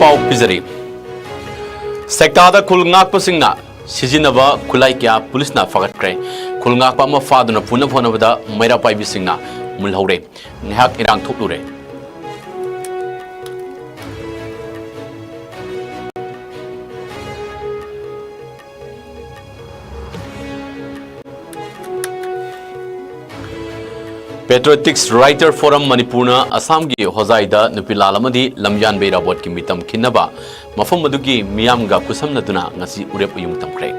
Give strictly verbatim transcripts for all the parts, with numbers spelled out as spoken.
ꯄꯥꯎ ꯄꯤꯖꯔꯤ꯫ ꯁꯦꯛꯇꯥꯗ ꯈꯨꯜ ꯉꯥꯛꯄꯁꯤꯡꯅ ꯁꯤꯖꯤꯟꯅꯕ ꯈꯨꯠꯂꯥꯏ ꯀꯌꯥ ꯄꯨꯂꯤꯁꯅ ꯐꯥꯒꯠꯈ꯭ꯔꯦ꯫ ꯈꯨꯜ ꯉꯥꯛꯄ ꯑꯃ ꯐꯥꯗꯨꯅ ꯄꯨꯅꯕ ꯍꯣꯠꯅꯕꯗ ꯃꯩꯔꯥ ꯄꯥꯏꯕꯤꯁꯤꯡꯅ ꯃꯨꯜꯍꯧꯔꯦ꯫ ꯉꯥꯏꯍꯥꯛ ꯏꯔꯥꯡ ꯊꯣꯛꯂꯨꯔꯦ꯫ Patriotics Writer Forum ꯃꯅꯤꯄꯨꯔꯅ ꯑꯁꯥꯝꯒꯤ ꯍꯣꯖꯥꯏꯗ ꯅꯨꯄꯤ ꯂꯥꯜ ꯑꯃꯗꯤ ꯂꯝꯌꯥꯟꯕ ꯏꯔꯥꯕꯣꯠꯀꯤ ꯃꯤꯇꯝ ꯈꯤꯟꯅꯕ ꯃꯐꯝ ꯑꯗꯨꯒꯤ ꯃꯤꯌꯥꯝꯒ ꯈꯨꯠꯁꯝꯅꯗꯨꯅ ꯉꯁꯤ ꯎꯔꯦꯞ ꯎꯌꯨꯡ ꯇꯝꯈ꯭ꯔꯦ꯫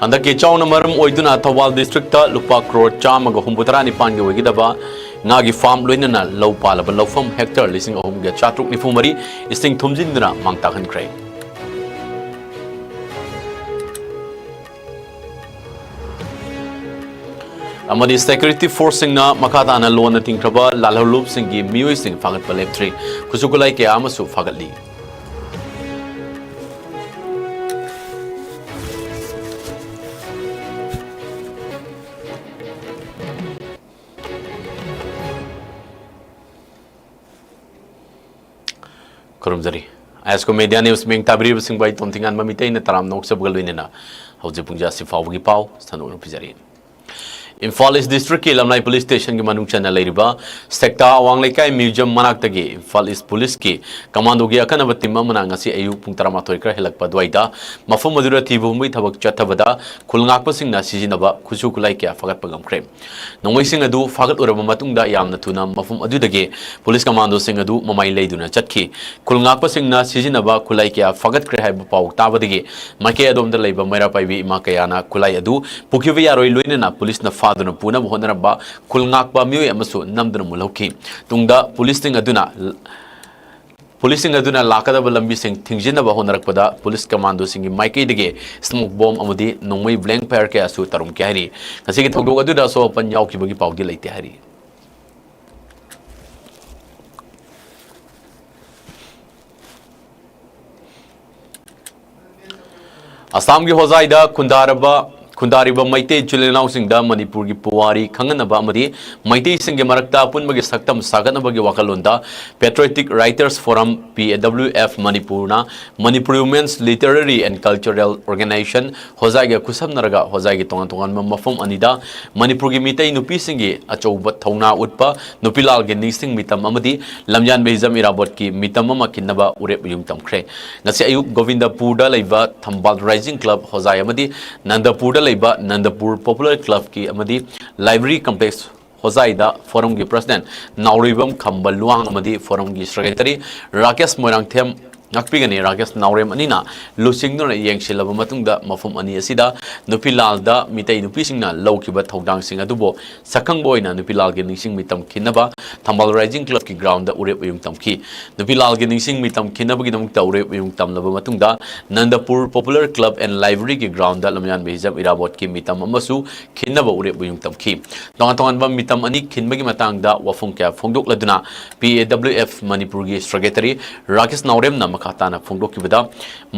ꯍꯟꯗꯛꯀꯤ ꯆꯥꯎꯅ ꯃꯔꯝ ꯑꯣꯏꯗꯨꯅ ꯊꯧꯕꯥꯜ district ꯂꯨꯄꯥ ꯀ꯭ꯔꯣꯔ ꯆꯥꯝꯃꯒ ꯍꯨꯝꯐꯨꯇꯔꯥ ꯅꯤꯄꯥꯟꯒꯤ ꯑꯣꯏꯒꯗꯕ ꯉꯥꯒꯤ farm ꯂꯣꯏꯅꯅ ꯂꯧ ꯄꯥꯜꯂꯕ ꯂꯧꯐꯝ hectare ꯂꯤꯁꯤꯡ ꯑꯍꯨꯝꯒ ꯆꯥꯇ꯭ꯔꯨꯛ ꯅꯤꯐꯨ ꯃꯔꯤ ꯏꯁꯤꯡ ꯊꯨꯝꯖꯤꯟꯗꯨꯅ ꯃꯥꯡ ꯇꯥꯛꯍꯟꯈ꯭ꯔꯦ꯫ ꯑꯃꯗꯤ security forceꯁꯤꯡꯅ ꯃꯈꯥ ꯇꯥꯅ ꯂꯣꯟꯅ ꯊꯤꯡꯈ꯭ꯔꯕ ꯂꯥꯜꯍꯧꯂꯨꯞꯁꯤꯡꯒꯤ ꯃꯤꯑꯣꯏꯁꯤꯡ ꯐꯥꯒꯠꯄ ꯂꯦꯞꯇ꯭ꯔꯤ꯫ ꯈꯨꯠꯁꯨ ꯈꯨꯠꯂꯥꯏ ꯀꯌꯥ ꯑꯃꯁꯨ ꯐꯥꯒꯠꯂꯤ꯫ ꯈꯨꯔꯨꯝꯖꯔꯤ꯫ ꯑꯥꯏ ꯑꯦꯁ ꯀꯣ ꯃꯦꯗꯤꯌꯥ ꯅ꯭ꯌꯨꯁ ꯃꯤꯡ ꯇꯥꯕꯤꯔꯤꯕꯁꯤꯡꯕꯨ ꯑꯩ ꯇꯣꯝꯊꯤꯉꯥꯟꯕ ꯃꯤꯇꯩꯅ ꯇꯔꯥꯝꯅ ꯑꯣꯛꯆꯕꯒ ꯂꯣꯏꯅꯅ ꯍꯧꯖꯤꯛ ꯄꯨꯡ ꯑꯁꯤ ꯐꯥꯎꯕꯒꯤ ꯄꯥꯎ ꯁꯟꯗꯣꯛꯅ ꯄꯤꯖꯔꯤ꯫ ꯏꯝꯐꯥꯜ ꯏꯁ district ꯀꯤ ꯂꯝꯂꯥꯏ police station ꯒꯤ ꯃꯅꯨꯡ ꯆꯟꯅ ꯂꯩꯔꯤꯕ ꯁꯦꯛꯇꯥ ꯑꯋꯥꯡ ꯂꯩꯀꯥꯏ museum ꯃꯅꯥꯛꯇꯒꯤ ꯏꯝꯐꯥꯜ ꯏꯁ police ꯀꯤ commando ꯒꯤ ꯑꯀꯟꯅꯕ team ꯑꯃꯅ ꯉꯁꯤ ꯑꯌꯨꯛ ꯄꯨꯡ ꯇꯔꯥꯃꯥꯊꯣꯏ ꯈꯔ ꯍꯦꯜꯂꯛꯄ ꯑꯗꯨꯋꯥꯏꯗ ꯃꯐꯝ ꯑꯗꯨꯗ ꯊꯤꯕ ꯍꯨꯝꯕꯒꯤ ꯊꯕꯛ ꯆꯠꯊꯕꯗ ꯈꯨꯜ ꯉꯥꯛꯄꯁꯤꯡꯅ ꯁꯤꯖꯤꯟꯅꯕ ꯈꯨꯠꯁꯨ ꯈꯨꯠꯂꯥꯏ ꯀꯌꯥ ꯐꯥꯒꯠꯄ ꯉꯝꯈ꯭ꯔꯦ꯫ ꯅꯣꯡꯃꯩꯁꯤꯡ ꯑꯗꯨ ꯐꯥꯒꯠꯂꯨꯔꯕ ꯃꯇꯨꯡꯗ ꯌꯥꯝꯅ ꯊꯨꯅ ꯃꯐꯝ ꯑꯗꯨꯗꯒꯤ police commando ꯁꯤꯡ ꯑꯗꯨ ꯃꯃꯥꯏ ꯂꯩꯗꯨꯅ ꯆꯠꯈꯤ꯫ ꯈꯨꯜ ꯉꯥꯛꯄꯁꯤꯡꯅ ꯁꯤꯖꯤꯟꯅꯕ ꯈꯨꯠꯂꯥꯏ ꯀꯌꯥ ꯐꯥꯒꯠꯈ꯭ꯔꯦ ꯍꯥꯏꯕ ꯄꯥꯎ ꯇꯥꯕꯗꯒꯤ ꯃꯥꯏꯀꯩ ꯑꯗꯣꯝꯗ ꯂꯩꯕ ꯃꯩꯔꯥ ꯄꯥꯏꯕꯤ ꯏꯃꯥ ꯀꯌꯥꯅ ꯈꯨꯠꯂꯥꯏ ꯑꯗꯨ ꯄꯨꯈꯤꯕ ꯌꯥꯔꯣꯏ ꯂꯣꯏꯅꯅ police ꯅ ꯐꯥꯗꯨꯅ ꯄꯨꯅꯕ ꯍꯣꯠꯅꯔꯝꯕ ꯈꯨꯜ ꯉꯥꯛꯄ ꯃꯤꯑꯣꯏ ꯑꯃꯁꯨ ꯅꯝꯗꯨꯅ ꯃꯨꯜꯍꯧꯈꯤ꯫ ꯇꯨꯡꯗ police ꯁꯤꯡ ꯑꯗꯨꯅ police ꯁꯤꯡ ꯑꯗꯨꯅ ꯂꯥꯛꯀꯗꯕ ꯂꯝꯕꯤꯁꯤꯡ ꯊꯤꯡꯖꯤꯟꯅꯕ ꯍꯣꯠꯅꯔꯛꯄꯗ police commando ꯁꯤꯡꯒꯤ ꯃꯥꯏꯀꯩꯗꯒꯤ smoke bomb ꯑꯃꯗꯤ ꯅꯣꯡꯃꯩ blank fire ꯀꯌꯥꯁꯨ ꯇꯧꯔꯝꯈꯤ ꯍꯥꯏꯔꯤ꯫ ꯉꯁꯤꯒꯤ ꯊꯧꯗꯣꯛ ꯑꯗꯨꯗ ꯑꯁꯣꯛ ꯑꯄꯟ ꯌꯥꯎꯈꯤꯕꯒꯤ ꯄꯥꯎꯗꯤ ꯂꯩꯇꯦ ꯍꯥꯏꯔꯤ꯫ ꯑꯁꯥꯝꯒꯤ ꯍꯣꯖꯥꯏꯗ ꯈꯨꯟꯗꯥꯔꯕ ꯈꯨꯟꯗꯥꯔꯤꯕ ꯃꯩꯇꯩ ꯏꯆꯤꯜ ꯏꯅꯥꯎꯁꯤꯡꯗ ꯃꯅꯤꯄꯨꯔꯒꯤ ꯄꯨꯋꯥꯔꯤ ꯈꯪꯍꯟꯅꯕ ꯑꯃꯗꯤ ꯃꯩꯇꯩꯁꯤꯡꯒꯤ ꯃꯔꯛꯇ ꯑꯄꯨꯟꯕꯒꯤ ꯁꯛꯇꯝ ꯁꯥꯒꯠꯅꯕꯒꯤ ꯋꯥꯈꯜꯂꯣꯟꯗ Patriotic Writers Forum, P A W F, ꯃꯅꯤꯄꯨꯔꯅ Manipur Women's Literary and Cultural Organization, ꯍꯣꯖꯥꯏꯒ ꯈꯨꯠꯁꯝꯅꯔꯒ ꯍꯣꯖꯥꯏꯒꯤ ꯇꯣꯉꯥꯟ ꯇꯣꯉꯥꯟꯕ ꯃꯐꯝ ꯑꯅꯤꯗ ꯃꯅꯤꯄꯨꯔꯒꯤ ꯃꯤꯇꯩ ꯅꯨꯄꯤꯁꯤꯡꯒꯤ ꯑꯆꯧꯕ ꯊꯧꯅꯥ ꯎꯠꯄ ꯅꯨꯄꯤꯂꯥꯜꯒꯤ ꯅꯤꯡꯁꯤꯡ ꯃꯤꯇꯝ ꯑꯃꯗꯤ ꯂꯝꯖꯥꯟꯕ ꯍꯤꯖꯝ ꯏꯔꯥꯕꯣꯠꯀꯤ ꯃꯤꯇꯝ ꯑꯃ ꯈꯤꯟꯅꯕ ꯎꯔꯦꯞ ꯌꯨꯡ ꯇꯝꯈ꯭ꯔꯦ꯫ ꯉꯁꯤ ꯑꯌꯨꯛ ꯒꯣꯕꯤꯟꯗꯄꯨꯔꯗ ꯂꯩꯕ ꯊꯝꯕꯥꯜ ꯔꯥꯏꯖꯤꯡ ꯀ꯭ꯂꯕ ꯍꯣꯖꯥꯏ ꯑꯃꯗꯤ ꯅꯟꯗꯄꯨꯔꯗ ꯂꯩꯕ ꯅꯟꯗꯄꯨꯔ ꯄꯣꯄꯨꯂꯔ ꯀ꯭ꯂꯕꯀꯤ ꯑꯃꯗꯤ ꯂꯥꯏꯕ꯭ꯔꯦꯔꯤ ꯀꯝꯄ꯭ꯂꯦꯛꯁ ꯍꯣꯖꯥꯏꯗ ꯐꯣꯔꯝꯒꯤ ꯄ꯭ꯔꯁꯤꯗꯦꯟꯠ ꯅꯥꯎꯔꯤꯕꯝ ꯈꯝꯕ ꯂꯨꯋꯥꯡ ꯑꯃꯗꯤ ꯐꯣꯔꯝꯒꯤ ꯁꯦꯀ꯭ꯔꯦꯇꯔꯤ ꯔꯥꯀꯦꯁ ꯃꯣꯏꯔꯥꯡꯊꯦꯝ ꯉꯥꯛꯄꯤꯒꯅꯤ꯫ ꯔꯥꯀꯦꯁ ꯅꯥꯎꯔꯦꯝ ꯑꯅꯤꯅ ꯂꯨꯆꯤꯡꯗꯨꯅ ꯌꯦꯡꯁꯤꯜꯂꯕ ꯃꯇꯨꯡꯗ ꯃꯐꯝ ꯑꯅꯤ ꯑꯁꯤꯗ ꯅꯨꯄꯤꯂꯥꯜꯗ ꯃꯤꯇꯩ ꯅꯨꯄꯤꯁꯤꯡꯅ ꯂꯧꯈꯤꯕ ꯊꯧꯗꯥꯡꯁꯤꯡ ꯑꯗꯨꯕꯨ ꯁꯛꯈꯪꯕ ꯑꯣꯏꯅ ꯅꯨꯄꯤꯂꯥꯜꯒꯤ ꯅꯤꯡꯁꯤꯡ ꯃꯤꯇꯝ ꯈꯤꯟꯅꯕ ꯊꯝꯕꯥꯜ ꯔꯥꯏꯖꯤꯡ ꯀ꯭ꯂꯕꯀꯤ ꯒ꯭ꯔꯥꯎꯟꯗ ꯎꯔꯦꯞ ꯎꯌꯨꯡ ꯇꯝꯈꯤ꯫ ꯅꯨꯄꯤꯂꯥꯜꯒꯤ ꯅꯤꯡꯁꯤꯡ ꯃꯤꯇꯝ ꯈꯤꯟꯅꯕꯒꯤꯗꯃꯛꯇ ꯎꯔꯦꯞ ꯎꯌꯨꯡ ꯇꯝꯂꯕ ꯃꯇꯨꯡꯗ ꯅꯟꯗꯄꯨꯔ ꯄꯣꯄꯨꯂꯔ ꯀ꯭ꯂꯕ ꯑꯦꯟ ꯂꯥꯏꯕ꯭ꯔꯦꯔꯤꯒꯤ ꯒ꯭ꯔꯥꯎꯟꯗ ꯂꯝꯌꯥꯟꯕ ꯍꯤꯖꯝ ꯏꯔꯥꯕꯣꯠꯀꯤ ꯃꯤꯇꯝ ꯑꯃꯁꯨ ꯈꯤꯟꯅꯕ ꯎꯔꯦꯞ ꯎꯌꯨꯡ ꯇꯝꯈꯤ꯫ ꯇꯣꯉꯥꯟ ꯇꯣꯉꯥꯟꯕ ꯃꯤꯇꯝ ꯑꯅꯤ ꯈꯤꯟꯕꯒꯤ ꯃꯇꯥꯡꯗ ꯋꯥꯐꯝ ꯀꯌꯥ ꯐꯣꯡꯗꯣꯛꯂꯗꯨꯅ P A W F ꯃꯅꯤꯄꯨꯔꯒꯤ ꯁꯦꯀ꯭ꯔꯦꯇꯔꯤ ꯔꯥꯀꯦꯁ ꯅꯥꯎꯔꯦꯝꯅ ꯃꯈꯥ ꯇꯥꯅ ꯐꯣꯡꯗꯣꯛꯈꯤꯕꯗ,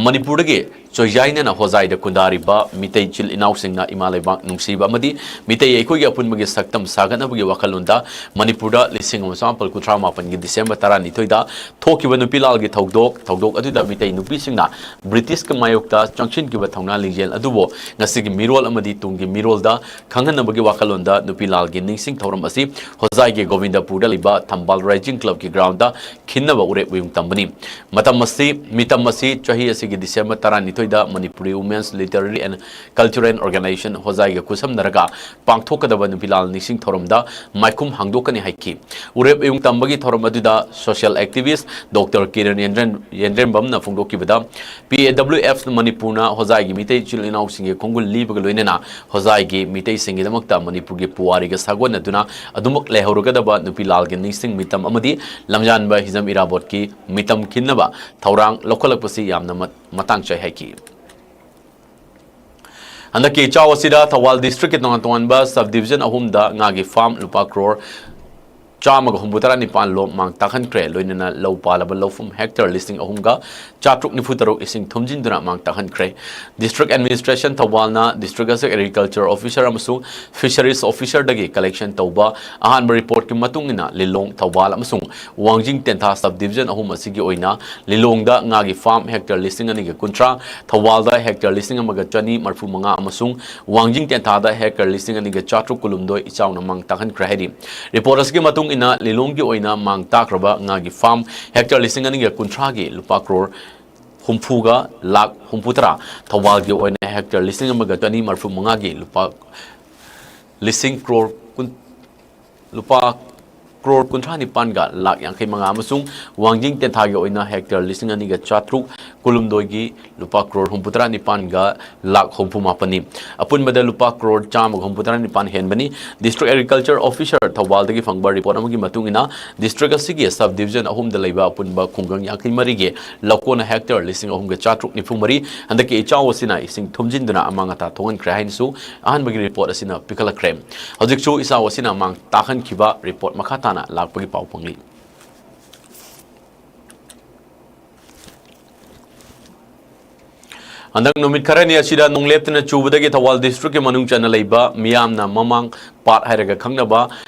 ꯃꯅꯤꯄꯨꯔꯗꯒꯤ ꯆꯣꯏꯖꯥꯏꯅꯅ ꯍꯣꯖꯥꯏꯗ ꯈꯨꯟꯗꯥꯔꯤꯕ ꯃꯤꯇꯩ ꯏꯆꯤꯜ ꯏꯅꯥꯎꯁꯤꯡꯅ ꯏꯃꯥ ꯂꯩꯕꯥꯛ ꯅꯨꯡꯁꯤꯕ ꯑꯃꯗꯤ ꯃꯤꯇꯩ ꯑꯩꯈꯣꯏꯒꯤ ꯑꯄꯨꯟꯕꯒꯤ ꯁꯛꯇꯝ ꯁꯥꯒꯠꯅꯕꯒꯤ ꯋꯥꯈꯜꯂꯣꯟꯗ ꯃꯅꯤꯄꯨꯔꯗ ꯂꯤꯁꯤꯡ ꯑꯃ ꯆꯃꯥꯄꯜ ꯀꯨꯟꯊ꯭ꯔꯥ ꯃꯥꯄꯟꯒꯤ ꯗꯤꯁꯦꯝꯕꯔ ꯇꯔꯥꯅꯤꯊꯣꯏꯗ ꯊꯣꯛꯈꯤꯕ ꯅꯨꯄꯤꯂꯥꯜꯒꯤ ꯊꯧꯗꯣꯛ, ꯊꯧꯗꯣꯛ ꯑꯗꯨꯗ ꯃꯤꯇꯩ ꯅꯨꯄꯤꯁꯤꯡꯅ ꯕ꯭ꯔꯤꯇꯤꯁꯀꯤ ꯃꯥꯌꯣꯛꯇ ꯆꯪꯁꯤꯟꯈꯤꯕ ꯊꯧꯅꯥ ꯂꯤꯡꯖꯦꯜ ꯑꯗꯨꯕꯨ ꯉꯁꯤꯒꯤ ꯃꯤꯔꯣꯜ ꯑꯃꯗꯤ ꯇꯨꯡꯒꯤ ꯃꯤꯔꯣꯜꯗ ꯈꯪꯍꯟꯅꯕꯒꯤ ꯋꯥꯈꯜꯂꯣꯟꯗ ꯅꯨꯄꯤꯂꯥꯜꯒꯤ ꯅꯤꯡꯁꯤꯡ ꯊꯧꯔꯝ ꯑꯁꯤ ꯍꯣꯖꯥꯏꯒꯤ ꯒꯣꯕꯤꯟꯗꯄꯨꯔꯗ ꯂꯩꯕ ꯊꯝꯕꯥꯜ ꯔꯥꯏꯖꯤꯡ ꯀ꯭ꯂꯕꯀꯤ ꯒ꯭ꯔꯥꯎꯟꯗ ꯈꯤꯟꯅꯕ ꯎꯔꯦꯞ ꯎꯌꯨꯡ ꯇꯝꯕꯅꯤ꯫ ꯃꯇꯝ ꯑꯁꯤ, ꯃꯤꯇꯝ ꯑꯁꯤ ꯆꯍꯤ ꯑꯁꯤꯒꯤ ꯗꯤꯁꯦꯝꯕꯔ ꯇꯔꯥꯅꯤꯊꯣꯏꯗ Manipuri Women's Literary and Cultural Organization ꯍꯣꯖꯥꯏꯒ ꯈꯨꯠꯁꯝꯅꯔꯒ ꯄꯥꯡꯊꯣꯛꯀꯗꯕ ꯅꯨꯄꯤꯂꯥꯜ ꯅꯤꯡꯁꯤꯡ ꯊꯧꯔꯝꯗ ꯃꯥꯏꯈꯨꯝ ꯍꯥꯡꯗꯣꯛꯀꯅꯤ ꯍꯥꯏꯈꯤ꯫ ꯎꯔꯦꯞ ꯎꯌꯨꯡ ꯇꯝꯕꯒꯤ ꯊꯧꯔꯝ ꯑꯗꯨꯗ social activist Doctor Kiran ꯌꯦꯟꯗ꯭ꯔꯦꯟ-, ꯌꯦꯟꯗ꯭ꯔꯦꯝꯕꯝꯅ ꯐꯣꯡꯗꯣꯛꯈꯤꯕꯗ, P A W F ꯃꯅꯤꯄꯨꯔꯅ ꯍꯣꯖꯥꯏꯒꯤ ꯃꯤꯇꯩ ꯏꯆꯤꯜ ꯏꯅꯥꯎꯁꯤꯡꯒꯤ ꯈꯣꯡꯒꯨꯜ ꯂꯤꯕꯒ ꯂꯣꯏꯅꯅ ꯍꯣꯖꯥꯏꯒꯤ ꯃꯤꯇꯩꯁꯤꯡꯒꯤꯗꯃꯛꯇ ꯃꯅꯤꯄꯨꯔꯒꯤ ꯄꯨꯋꯥꯔꯤꯒ ꯁꯥꯒꯣꯟꯅꯗꯨꯅ ꯑꯗꯨꯃꯛ ꯂꯩꯍꯧꯔꯒꯗꯕ ꯅꯨꯄꯤꯂꯥꯜꯒꯤ ꯅꯤꯡꯁꯤꯡ ꯃꯤꯇꯝ ꯑꯃꯗꯤ ꯂꯝꯖꯥꯟꯕ ꯍꯤꯖꯝ ꯏꯔꯥꯕꯣꯠꯀꯤ ꯃꯤꯇꯝ ꯈꯤꯟꯅꯕ ꯊꯧꯔꯥꯡ ꯂꯧꯈꯠꯂꯛꯄꯁꯤ ꯌꯥꯝꯅ ꯃ-, ꯃꯇꯥꯡ ꯆꯥꯏ ꯍꯥꯏꯈꯤ꯫ ꯍꯟꯗꯛꯀꯤ ꯆꯥꯎ ꯑꯁꯤꯗ ꯊꯧꯕꯥꯜ district ꯀꯤ ꯇꯣꯉꯥꯟ ꯇꯣꯉꯥꯟꯕ sub division ꯑꯍꯨꯝꯗ ꯉꯥꯒꯤ farm ꯂꯨꯄꯥ ꯀ꯭ꯔꯣꯔ ꯆꯥꯝꯃꯒ ꯍꯨꯝꯐꯨꯇꯔꯥ ꯅꯤꯄꯥꯟ ꯂꯣꯝ ꯃꯥꯡ ꯇꯥꯛꯍꯟꯈ꯭ꯔꯦ꯫ ꯂꯣꯏꯅꯅ ꯂꯧ ꯄꯥꯜꯂꯕ ꯂꯧꯐꯝ ꯍꯦꯛꯇꯔ ꯂꯤꯁꯤꯡ ꯑꯍꯨꯝꯒ ꯆꯥꯇ꯭ꯔꯨꯛ ꯅꯤꯐꯨ ꯇꯔꯨꯛ ꯏꯁꯤꯡ ꯊꯨꯝꯖꯤꯟꯗꯨꯅ ꯃꯥꯡ ꯇꯥꯛꯍꯟꯈ꯭ꯔꯦ꯫ District Administration ꯊꯧꯕꯥꯜꯅ District ꯑꯁꯤꯒꯤ Agriculture Officer ꯑꯃꯁꯨꯡ Fisheries Officerꯗꯒꯤ collection ꯇꯧꯕ ꯑꯍꯥꯟꯕ reportꯀꯤ ꯃꯇꯨꯡ ꯏꯟꯅ ꯂꯤꯂꯣꯡ, ꯊꯧꯕꯥꯜ ꯑꯃꯁꯨꯡ ꯋꯥꯡꯖꯤꯡ ꯇꯦꯟꯊꯥ sub division ꯑꯍꯨꯝ ꯑꯁꯤꯒꯤ ꯑꯣꯏꯅ ꯂꯤꯂꯣꯡꯗ ꯉꯥꯒꯤ farm hectare ꯂꯤꯁꯤꯡ ꯑꯅꯤꯒ ꯀꯨꯟꯊ꯭ꯔꯥ, ꯊꯧꯕꯥꯜꯗ hectare ꯂꯤꯁꯤꯡ ꯑꯃꯒ ꯆꯅꯤ ꯃꯔꯤꯐꯨ ꯃꯉꯥ ꯑꯃꯁꯨꯡ ꯋꯥꯡꯖꯤꯡ ꯇꯦꯟꯊꯥꯗ hectare ꯂꯤꯁꯤꯡ ꯑꯅꯤꯒ ꯆꯥꯇ꯭ꯔꯨꯛ ꯀꯨꯟꯍꯨꯝꯗꯣꯏ ꯏꯆꯥꯎꯅ ꯃꯥꯡ ꯇꯥꯛꯍꯟꯈ꯭ꯔꯦ ꯍꯥꯏꯔꯤ꯫ Report ꯑꯁꯤꯒꯤ ꯃꯇꯨꯡ ꯏꯟꯅ ꯂꯤꯂꯣꯡꯒꯤ ꯑꯣꯏꯅ ꯃꯥꯡ ꯇꯥꯛꯈ꯭ꯔꯕ ꯉꯥꯒꯤ farm hectare ꯂꯤꯁꯤꯡ ꯑꯅꯤꯒ ꯀꯨꯟꯊ꯭ꯔꯥꯒꯤ ꯂꯨꯄꯥ ꯀ꯭ꯔꯣꯔ ꯍꯨꯝꯐꯨꯒ ꯂꯥꯈ ꯍꯨꯝꯐꯨꯇꯔꯥ, ꯊꯧꯕꯥꯜꯒꯤ ꯑꯣꯏꯅ hectare ꯂꯤꯁꯤꯡ ꯑꯃꯒ ꯆꯅꯤ ꯃꯔꯤꯐꯨ ꯃꯉꯥꯒꯤ ꯂꯨꯄꯥ ꯂꯤꯁꯤꯡ ꯀ꯭ꯔꯣꯔ ꯀꯨꯟ, ꯂꯨꯄꯥ ꯀ꯭ꯔꯣꯔ ꯀꯨꯟꯊ꯭ꯔꯥ ꯅꯤꯄꯥꯟꯒ ꯂꯥꯈ ꯌꯥꯡꯈꯩ ꯃꯉꯥ ꯑꯃꯁꯨꯡ ꯋꯥꯡꯖꯤꯡ ꯇꯦꯟꯊꯥꯒꯤ ꯑꯣꯏꯅ hectare ꯂꯤꯁꯤꯡ ꯑꯅꯤꯒ ꯆꯥꯇ꯭ꯔꯨꯛ ꯀꯨꯟꯍꯨꯝꯗꯣꯏꯒꯤ ꯂꯨꯄꯥ ꯀ꯭ꯔꯣꯔ ꯍꯨꯝꯐꯨꯇꯔꯥ ꯅꯤꯄꯥꯟꯒ ꯂꯥꯈ ꯍꯨꯝꯐꯨ ꯃꯥꯄꯟꯅꯤ꯫ ꯑꯄꯨꯟꯕꯗ ꯂꯨꯄꯥ ꯀ꯭ꯔꯣꯔ ꯆꯥꯝꯃꯒ ꯍꯨꯝꯐꯨꯇꯔꯥ ꯅꯤꯄꯥꯟ ꯍꯦꯟꯕꯅꯤ꯫ District Agriculture Officer ꯊꯧꯕꯥꯜꯗꯒꯤ ꯐꯪꯕ report ꯑꯃꯒꯤ ꯃꯇꯨꯡ ꯏꯟꯅ, district ꯑꯁꯤꯒꯤ sub division ꯑꯍꯨꯝꯗ ꯂꯩꯕ ꯑꯄꯨꯟꯕ ꯈꯨꯡꯒꯪ ꯌꯥꯡꯈꯩ ꯃꯔꯤꯒꯤ ꯂꯧꯀꯣꯟ hectare ꯂꯤꯁꯤꯡ ꯑꯍꯨꯝꯒ ꯆꯥꯇ꯭ꯔꯨꯛ ꯅꯤꯐꯨ ꯃꯔꯤ ꯍꯟꯗꯛꯀꯤ ꯏꯆꯥꯎ ꯑꯁꯤꯅ ꯏꯁꯤꯡ ꯊꯨꯝꯖꯤꯟꯗꯨꯅ ꯑꯃꯥꯡ ꯑꯇꯥ ꯊꯣꯛꯍꯟꯈ꯭ꯔꯦ ꯍꯥꯏꯅꯁꯨ ꯑꯍꯥꯟꯕꯒꯤ report ꯑꯁꯤꯅ ꯄꯤꯈꯠꯂꯛꯈ꯭ꯔꯦ꯫ ꯍꯧꯖꯤꯛꯁꯨ ꯏꯆꯥꯎ ꯑꯁꯤꯅ ꯃꯥꯡ ꯇꯥꯛꯍꯟꯈꯤꯕ report ꯃꯈꯥ ꯇꯥꯅ ꯂꯥꯛꯄꯒꯤ ꯄꯥꯎ ꯐꯪꯂꯤ꯫ ꯍꯟꯗꯛ ꯅꯨꯃꯤꯠ ꯈꯔꯅꯤ ꯑꯁꯤꯗ ꯅꯣꯡ ꯂꯦꯞꯇꯅ ꯆꯨꯕꯗꯒꯤ ꯊꯧꯕꯥꯜ districtꯀꯤ ꯃꯅꯨꯡ ꯆꯟꯅ ꯂꯩꯕ ꯃꯤꯌꯥꯝꯅ ꯃꯃꯥꯡ ꯄꯥꯠ ꯍꯥꯏꯔꯒ ꯈꯪꯅꯕ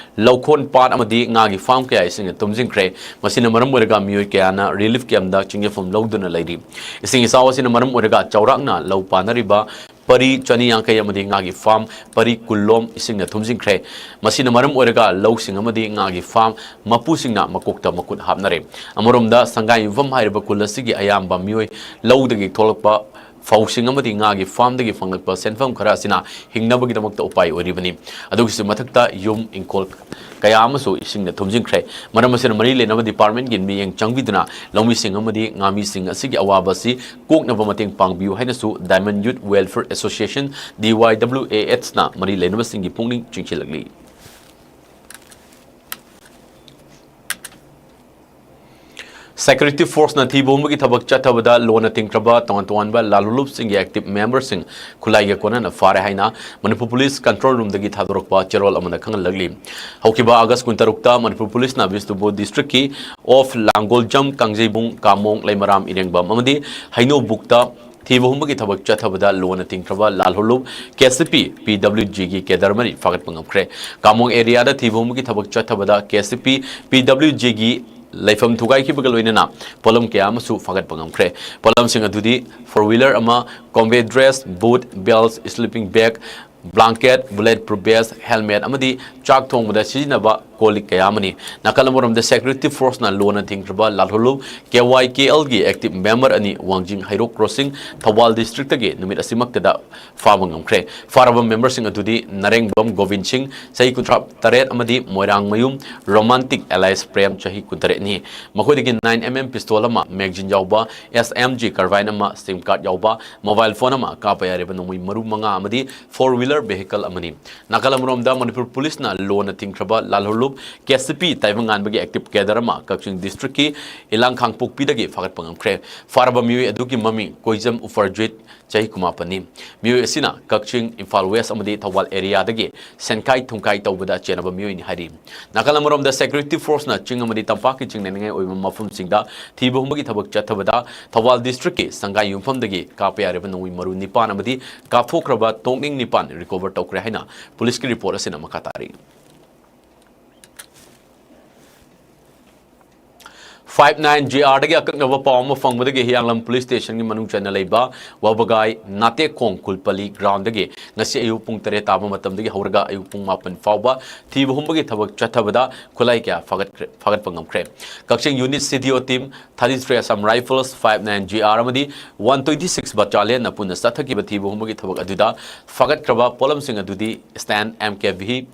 ꯂꯧꯈꯣꯟ ꯄꯥꯠ ꯑꯃꯗꯤ ꯉꯥꯒꯤ farm ꯀꯌꯥ ꯏꯁꯤꯡꯅ ꯊꯨꯝꯖꯤꯟꯈ꯭ꯔꯦ꯫ ꯃꯁꯤꯅ ꯃꯔꯝ ꯑꯣꯏꯔꯒ ꯃꯤꯑꯣꯏ ꯀꯌꯥꯅ relief campꯇ ꯆꯤꯡꯖꯐꯝ ꯂꯧꯗꯨꯅ ꯂꯩꯔꯤ꯫ ꯏꯁꯤꯡ ꯏꯆꯥꯎ ꯑꯁꯤꯅ ꯃꯔꯝ ꯑꯣꯏꯔꯒ ꯆꯥꯎꯔꯥꯛꯅ ꯂꯧ ꯄꯥꯟꯅꯔꯤꯕ ꯄꯔꯤ ꯆꯅꯤ ꯌꯥꯡꯈꯩ ꯑꯃꯗꯤ ꯉꯥꯒꯤ farm ꯄꯔꯤ ꯀꯨꯟ ꯂꯣꯝ ꯏꯁꯤꯡꯅ ꯊꯨꯝꯖꯤꯟꯈ꯭ꯔꯦ꯫ ꯃꯁꯤꯅ ꯃꯔꯝ ꯑꯣꯏꯔꯒ ꯂꯧꯁꯤꯡ ꯑꯃꯗꯤ ꯉꯥꯒꯤ farm ꯃꯄꯨꯁꯤꯡꯅ ꯃꯀꯣꯛꯇ ꯃꯈꯨꯠ ꯍꯥꯞꯅꯔꯦ꯫ ꯑꯃꯔꯣꯝꯗ, ꯁꯪꯒꯥꯏ ꯌꯨꯝꯐꯝ ꯍꯥꯏꯔꯤꯕ ꯈꯨꯜ ꯑꯁꯤꯒꯤ ꯑꯌꯥꯝꯕ ꯃꯤꯑꯣꯏ ꯂꯧꯗꯒꯤ ꯊꯣꯛꯂꯛꯄ ꯐꯧꯁꯤꯡ ꯑꯃꯗꯤ ꯉꯥꯒꯤ farmꯗꯒꯤ ꯐꯪꯂꯛꯄ ꯁꯦꯟꯐꯝ ꯈꯔ ꯑꯁꯤꯅ ꯍꯤꯡꯅꯕꯒꯤꯗꯃꯛꯇ ꯎꯄꯥꯏ ꯑꯣꯏꯔꯤꯕꯅꯤ꯫ ꯑꯗꯨꯒꯤꯁꯨ ꯃꯊꯛꯇ ꯌꯨꯝ ꯏꯪꯈꯣꯜ ꯀꯌꯥ ꯑꯃꯁꯨ ꯏꯁꯤꯡꯅ ꯊꯨꯝꯖꯤꯟꯈ꯭ꯔꯦ꯫ ꯃꯔꯝ ꯑꯁꯤꯅ ꯃꯔꯤ ꯂꯩꯅꯕ departmentꯀꯤ ꯃꯤꯠꯌꯦꯡ ꯆꯪꯕꯤꯗꯨꯅ ꯂꯧꯃꯤꯁꯤꯡ ꯑꯃꯗꯤ ꯉꯥꯃꯤꯁꯤꯡ ꯑꯁꯤꯒꯤ ꯑꯋꯥꯕ ꯑꯁꯤ ꯀꯣꯛꯅꯕ ꯃꯇꯦꯡ ꯄꯥꯡꯕꯤꯌꯨ ꯍꯥꯏꯅꯁꯨ Diamond Youth Welfare Association, D Y W A H ꯅ ꯃꯔꯤ ꯂꯩꯅꯕꯁꯤꯡꯒꯤ ꯄꯨꯛꯅꯤꯡ ꯆꯤꯡꯁꯤꯜꯂꯛꯂꯤ꯫ Security Force ꯅ ꯊꯤꯕ ꯍꯨꯝꯕꯒꯤ ꯊꯕꯛ ꯆꯠꯊꯕꯗ ꯂꯣꯟꯅ ꯊꯤꯡꯈ꯭ꯔꯕ ꯇꯣꯉꯥꯟ ꯇꯣꯉꯥꯟꯕ ꯂꯥꯜꯍꯧꯂꯨꯞꯁꯤꯡꯒꯤ active member ꯁꯤꯡ ꯈꯨꯠꯂꯥꯏꯒ ꯀꯣꯟꯅꯅ ꯐꯥꯔꯦ ꯍꯥꯏꯅ ꯃꯅꯤꯄꯨꯔ ꯄꯨꯂꯤꯁ control room ꯗꯒꯤ ꯊꯥꯗꯣꯔꯛꯄ ꯆꯦꯔꯣꯜ ꯑꯃꯅ ꯈꯪꯍꯜꯂꯛꯂꯤ꯫ ꯍꯧꯈꯤꯕ ꯑꯥꯒꯁ ꯀꯨꯟꯇꯔꯨꯛꯇ ꯃꯅꯤꯄꯨꯔ ꯄꯨꯂꯤꯁꯅ ꯕꯤꯁꯅꯨꯄꯨꯔ district ꯀꯤ of ꯂꯥꯡꯒꯣꯜꯖꯝ, ꯀꯥꯡꯖꯩꯕꯨꯡ, ꯀꯥꯃꯣꯡ, ꯂꯩꯃꯔꯥꯝ, ꯏꯔꯦꯡꯕꯝ ꯑꯃꯗꯤ ꯍꯩꯅꯧꯕꯨꯛꯇ ꯊꯤꯕ ꯍꯨꯝꯕꯒꯤ ꯊꯕꯛ ꯆꯠꯊꯕꯗ ꯂꯣꯟꯅ ꯊꯤꯡꯈ꯭ꯔꯕ ꯂꯥꯜꯍꯧꯂꯨꯞ ꯀꯦ ꯁꯤ ꯄꯤ ꯄꯤ ꯗꯕ꯭ꯂꯤꯎ ꯖꯤꯒꯤ cadre ꯃꯔꯤ ꯐꯥꯒꯠꯄ ꯉꯝꯈ꯭ꯔꯦ꯫ ꯀꯥꯃꯣꯡ area ꯗ ꯊꯤꯕ ꯍꯨꯝꯕꯒꯤ ꯊꯕꯛ ꯆꯠꯊꯕꯗ ꯀꯦ ꯁꯤ ꯄꯤ ꯄꯤ ꯗꯕ꯭ꯂꯤꯎ ꯖꯤꯒꯤ ꯂꯩꯐꯝ ꯊꯨꯒꯥꯏꯈꯤꯕꯒ ꯂꯣꯏꯅꯅ ꯄꯣꯠꯂꯝ ꯀꯌꯥ ꯑꯃꯁꯨ ꯐꯥꯒꯠꯄ ꯉꯝꯈ꯭ꯔꯦ꯫ ꯄꯣꯠꯂꯝꯁꯤꯡ ꯑꯗꯨꯗꯤ four wheeler ꯑꯃ, combat dress, boot, belt, sleeping bag, blanket, bullet proof vest, helmet ꯑꯃꯗꯤ ꯆꯥꯛ ꯊꯣꯡꯕꯗ ꯁꯤꯖꯤꯟꯅꯕ ꯀꯣꯜ ꯂꯤꯛ ꯀꯌꯥ ꯑꯃꯅꯤ꯫ ꯅꯥꯀꯜ ꯑꯃꯔꯣꯝꯗ Security Force ꯅ ꯂꯣꯟꯅ ꯊꯤꯡꯈ꯭ꯔꯕ ꯂꯥꯜꯍꯧꯂꯨꯞ ꯀꯦ ꯋꯥꯏ ꯀꯦ ꯑꯦꯜ ꯒꯤ active member ꯑꯅꯤ ꯋꯥꯡꯖꯤꯡ ꯍꯩꯔꯣꯛ crossing ꯊꯧꯕꯥꯜ district ꯇꯒꯤ ꯅꯨꯃꯤꯠ ꯑꯁꯤꯃꯛꯇꯗ ꯐꯥꯕ ꯉꯝꯈ꯭ꯔꯦ꯫ ꯐꯥꯔꯕ member ꯁꯤꯡ ꯑꯗꯨꯗꯤ ꯅꯔꯦꯡꯕꯝ ꯒꯣꯕꯤꯟ ꯁꯤꯡ, ꯆꯍꯤ ꯀꯨꯟꯊ꯭ꯔꯥ ꯇꯔꯦꯠ, ꯑꯃꯗꯤ ꯃꯣꯏꯔꯥꯡꯃꯌꯨꯝ Romantic alias ꯄ꯭ꯔꯦꯝ, ꯆꯍꯤ ꯀꯨꯟꯇꯔꯦꯠꯅꯤ꯫ ꯃꯈꯣꯏꯗꯒꯤ nine M M pistol ꯑꯃ, magazine ꯌꯥꯎꯕ S M G carbine ꯑꯃ, SIM card ꯌꯥꯎꯕ mobile phone ꯑꯃ, ꯀꯥꯞꯄ ꯌꯥꯔꯤꯕ ꯅꯣꯡꯃꯩ ꯃꯔꯨ ꯃꯉꯥ ꯑꯃꯗꯤ four wheeler vehicle ꯑꯃꯅꯤ꯫ ꯅꯥꯀꯜ ꯑꯃꯔꯣꯝꯗ ꯃꯅꯤꯄꯨꯔ ꯄꯨꯂꯤꯁꯅ ꯂꯣꯟꯅ ꯊꯤꯡꯈ꯭ꯔꯕ ꯂꯥꯜꯍꯧꯂꯨꯞ ꯀꯦ ꯁꯤ ꯄꯤ ꯇꯥꯏꯕꯪꯉꯥꯟꯕꯒꯤ active cadre ꯑꯃ ꯀꯛꯆꯤꯡ district ꯀꯤ ꯏꯂꯥꯡꯈꯥꯡꯄꯣꯛꯄꯤꯗꯒꯤ ꯐꯥꯒꯠꯄ ꯉꯝꯈ꯭ꯔꯦ꯫ ꯐꯥꯔꯕ ꯃꯤꯑꯣꯏ ꯑꯗꯨꯒꯤ ꯃꯃꯤꯡ ꯀꯣꯏꯖꯝ ꯎꯄꯔꯖꯤꯠ, ꯆꯍꯤ ꯀꯨꯟꯃꯥꯄꯟꯅꯤ꯫ ꯃꯤꯑꯣꯏ ꯑꯁꯤꯅ ꯀꯛꯆꯤꯡ, ꯏꯝꯐꯥꯜ West ꯑꯃꯗꯤ ꯊꯧꯕꯥꯜ area ꯗꯒꯤ ꯁꯦꯟꯈꯥꯏ ꯊꯨꯝꯈꯥꯏ ꯇꯧꯕꯗ ꯆꯦꯟꯅꯕ ꯃꯤꯑꯣꯏꯅꯤ ꯍꯥꯏꯔꯤ꯫ ꯅꯥꯀꯜ ꯑꯃꯔꯣꯝꯗ Security Force ꯅ ꯆꯤꯡ ꯑꯃꯗꯤ ꯇꯝꯄꯥꯛꯀꯤ ꯆꯤꯡ ꯂꯦꯟꯅꯤꯡꯉꯥꯏ ꯑꯣꯏꯕ ꯃꯐꯝꯁꯤꯡꯗ ꯊꯤꯕ ꯍꯨꯝꯕꯒꯤ ꯊꯕꯛ ꯆꯠꯊꯕꯗ ꯊꯧꯕꯥꯜ district ꯀꯤ ꯁꯪꯒꯥꯏ ꯌꯨꯝꯐꯝꯗꯒꯤ ꯀꯥꯞꯄ ꯌꯥꯔꯤꯕ ꯅꯣꯡꯃꯩ ꯃꯔꯨ ꯅꯤꯄꯥꯟ ꯑꯃꯗꯤ ꯀꯥꯞꯊꯣꯛꯈ꯭ꯔꯕ ꯇꯣꯛꯅꯤꯡ ꯅꯤꯄꯥꯟ recover ꯇꯧꯈ꯭ꯔꯦ ꯍꯥꯏꯅ ꯄꯨꯂꯤꯁꯀꯤ report ꯑꯁꯤꯅ ꯃꯈꯥ ꯇꯥꯔꯤ꯫ Five nine G R ꯗꯒꯤ ꯑꯀꯛꯅꯕ ꯄꯥꯎ ꯑꯃ ꯐꯪꯕꯗꯒꯤ ꯍꯤꯌꯥꯡꯂꯝ police station ꯒꯤ ꯃꯅꯨꯡ ꯆꯟꯅ ꯂꯩꯕ ꯋꯥꯕꯒꯥꯏ ꯅꯥꯇꯦꯛꯈꯣꯡ ꯈꯨꯜꯄꯜꯂꯤ ground ꯗꯒꯤ ꯉꯁꯤ ꯑꯌꯨꯛ ꯄꯨꯡ ꯇꯔꯦꯠ ꯇꯥꯕ ꯃꯇꯝꯗꯒꯤ ꯍꯧꯔꯒ ꯑꯌꯨꯛ ꯄꯨꯡ ꯃꯥꯄꯟ ꯐꯥꯎꯕ ꯊꯤꯕ ꯍꯨꯝꯕꯒꯤ ꯊꯕꯛ ꯆꯠꯊꯕꯗ ꯈꯨꯠꯂꯥꯏ ꯀꯌꯥ ꯐꯥꯒꯠꯈ꯭ꯔꯦ-, ꯐꯥꯒꯠꯄ ꯉꯝꯈ꯭ꯔꯦ꯫ ꯀꯛꯆꯤꯡ unit C D O team, thirty-three Assam Rifles, five nine G R ꯑꯃꯗꯤ one twenty-six battalion ꯅ ꯄꯨꯟꯅ ꯆꯠꯊꯈꯤꯕ ꯊꯤꯕ ꯍꯨꯝꯕꯒꯤ ꯊꯕꯛ ꯑꯗꯨꯗ ꯐꯥꯒꯠꯈ꯭ꯔꯕ ꯄꯣꯠꯂꯝꯁꯤꯡ ꯑꯗꯨꯗꯤ Sten M K V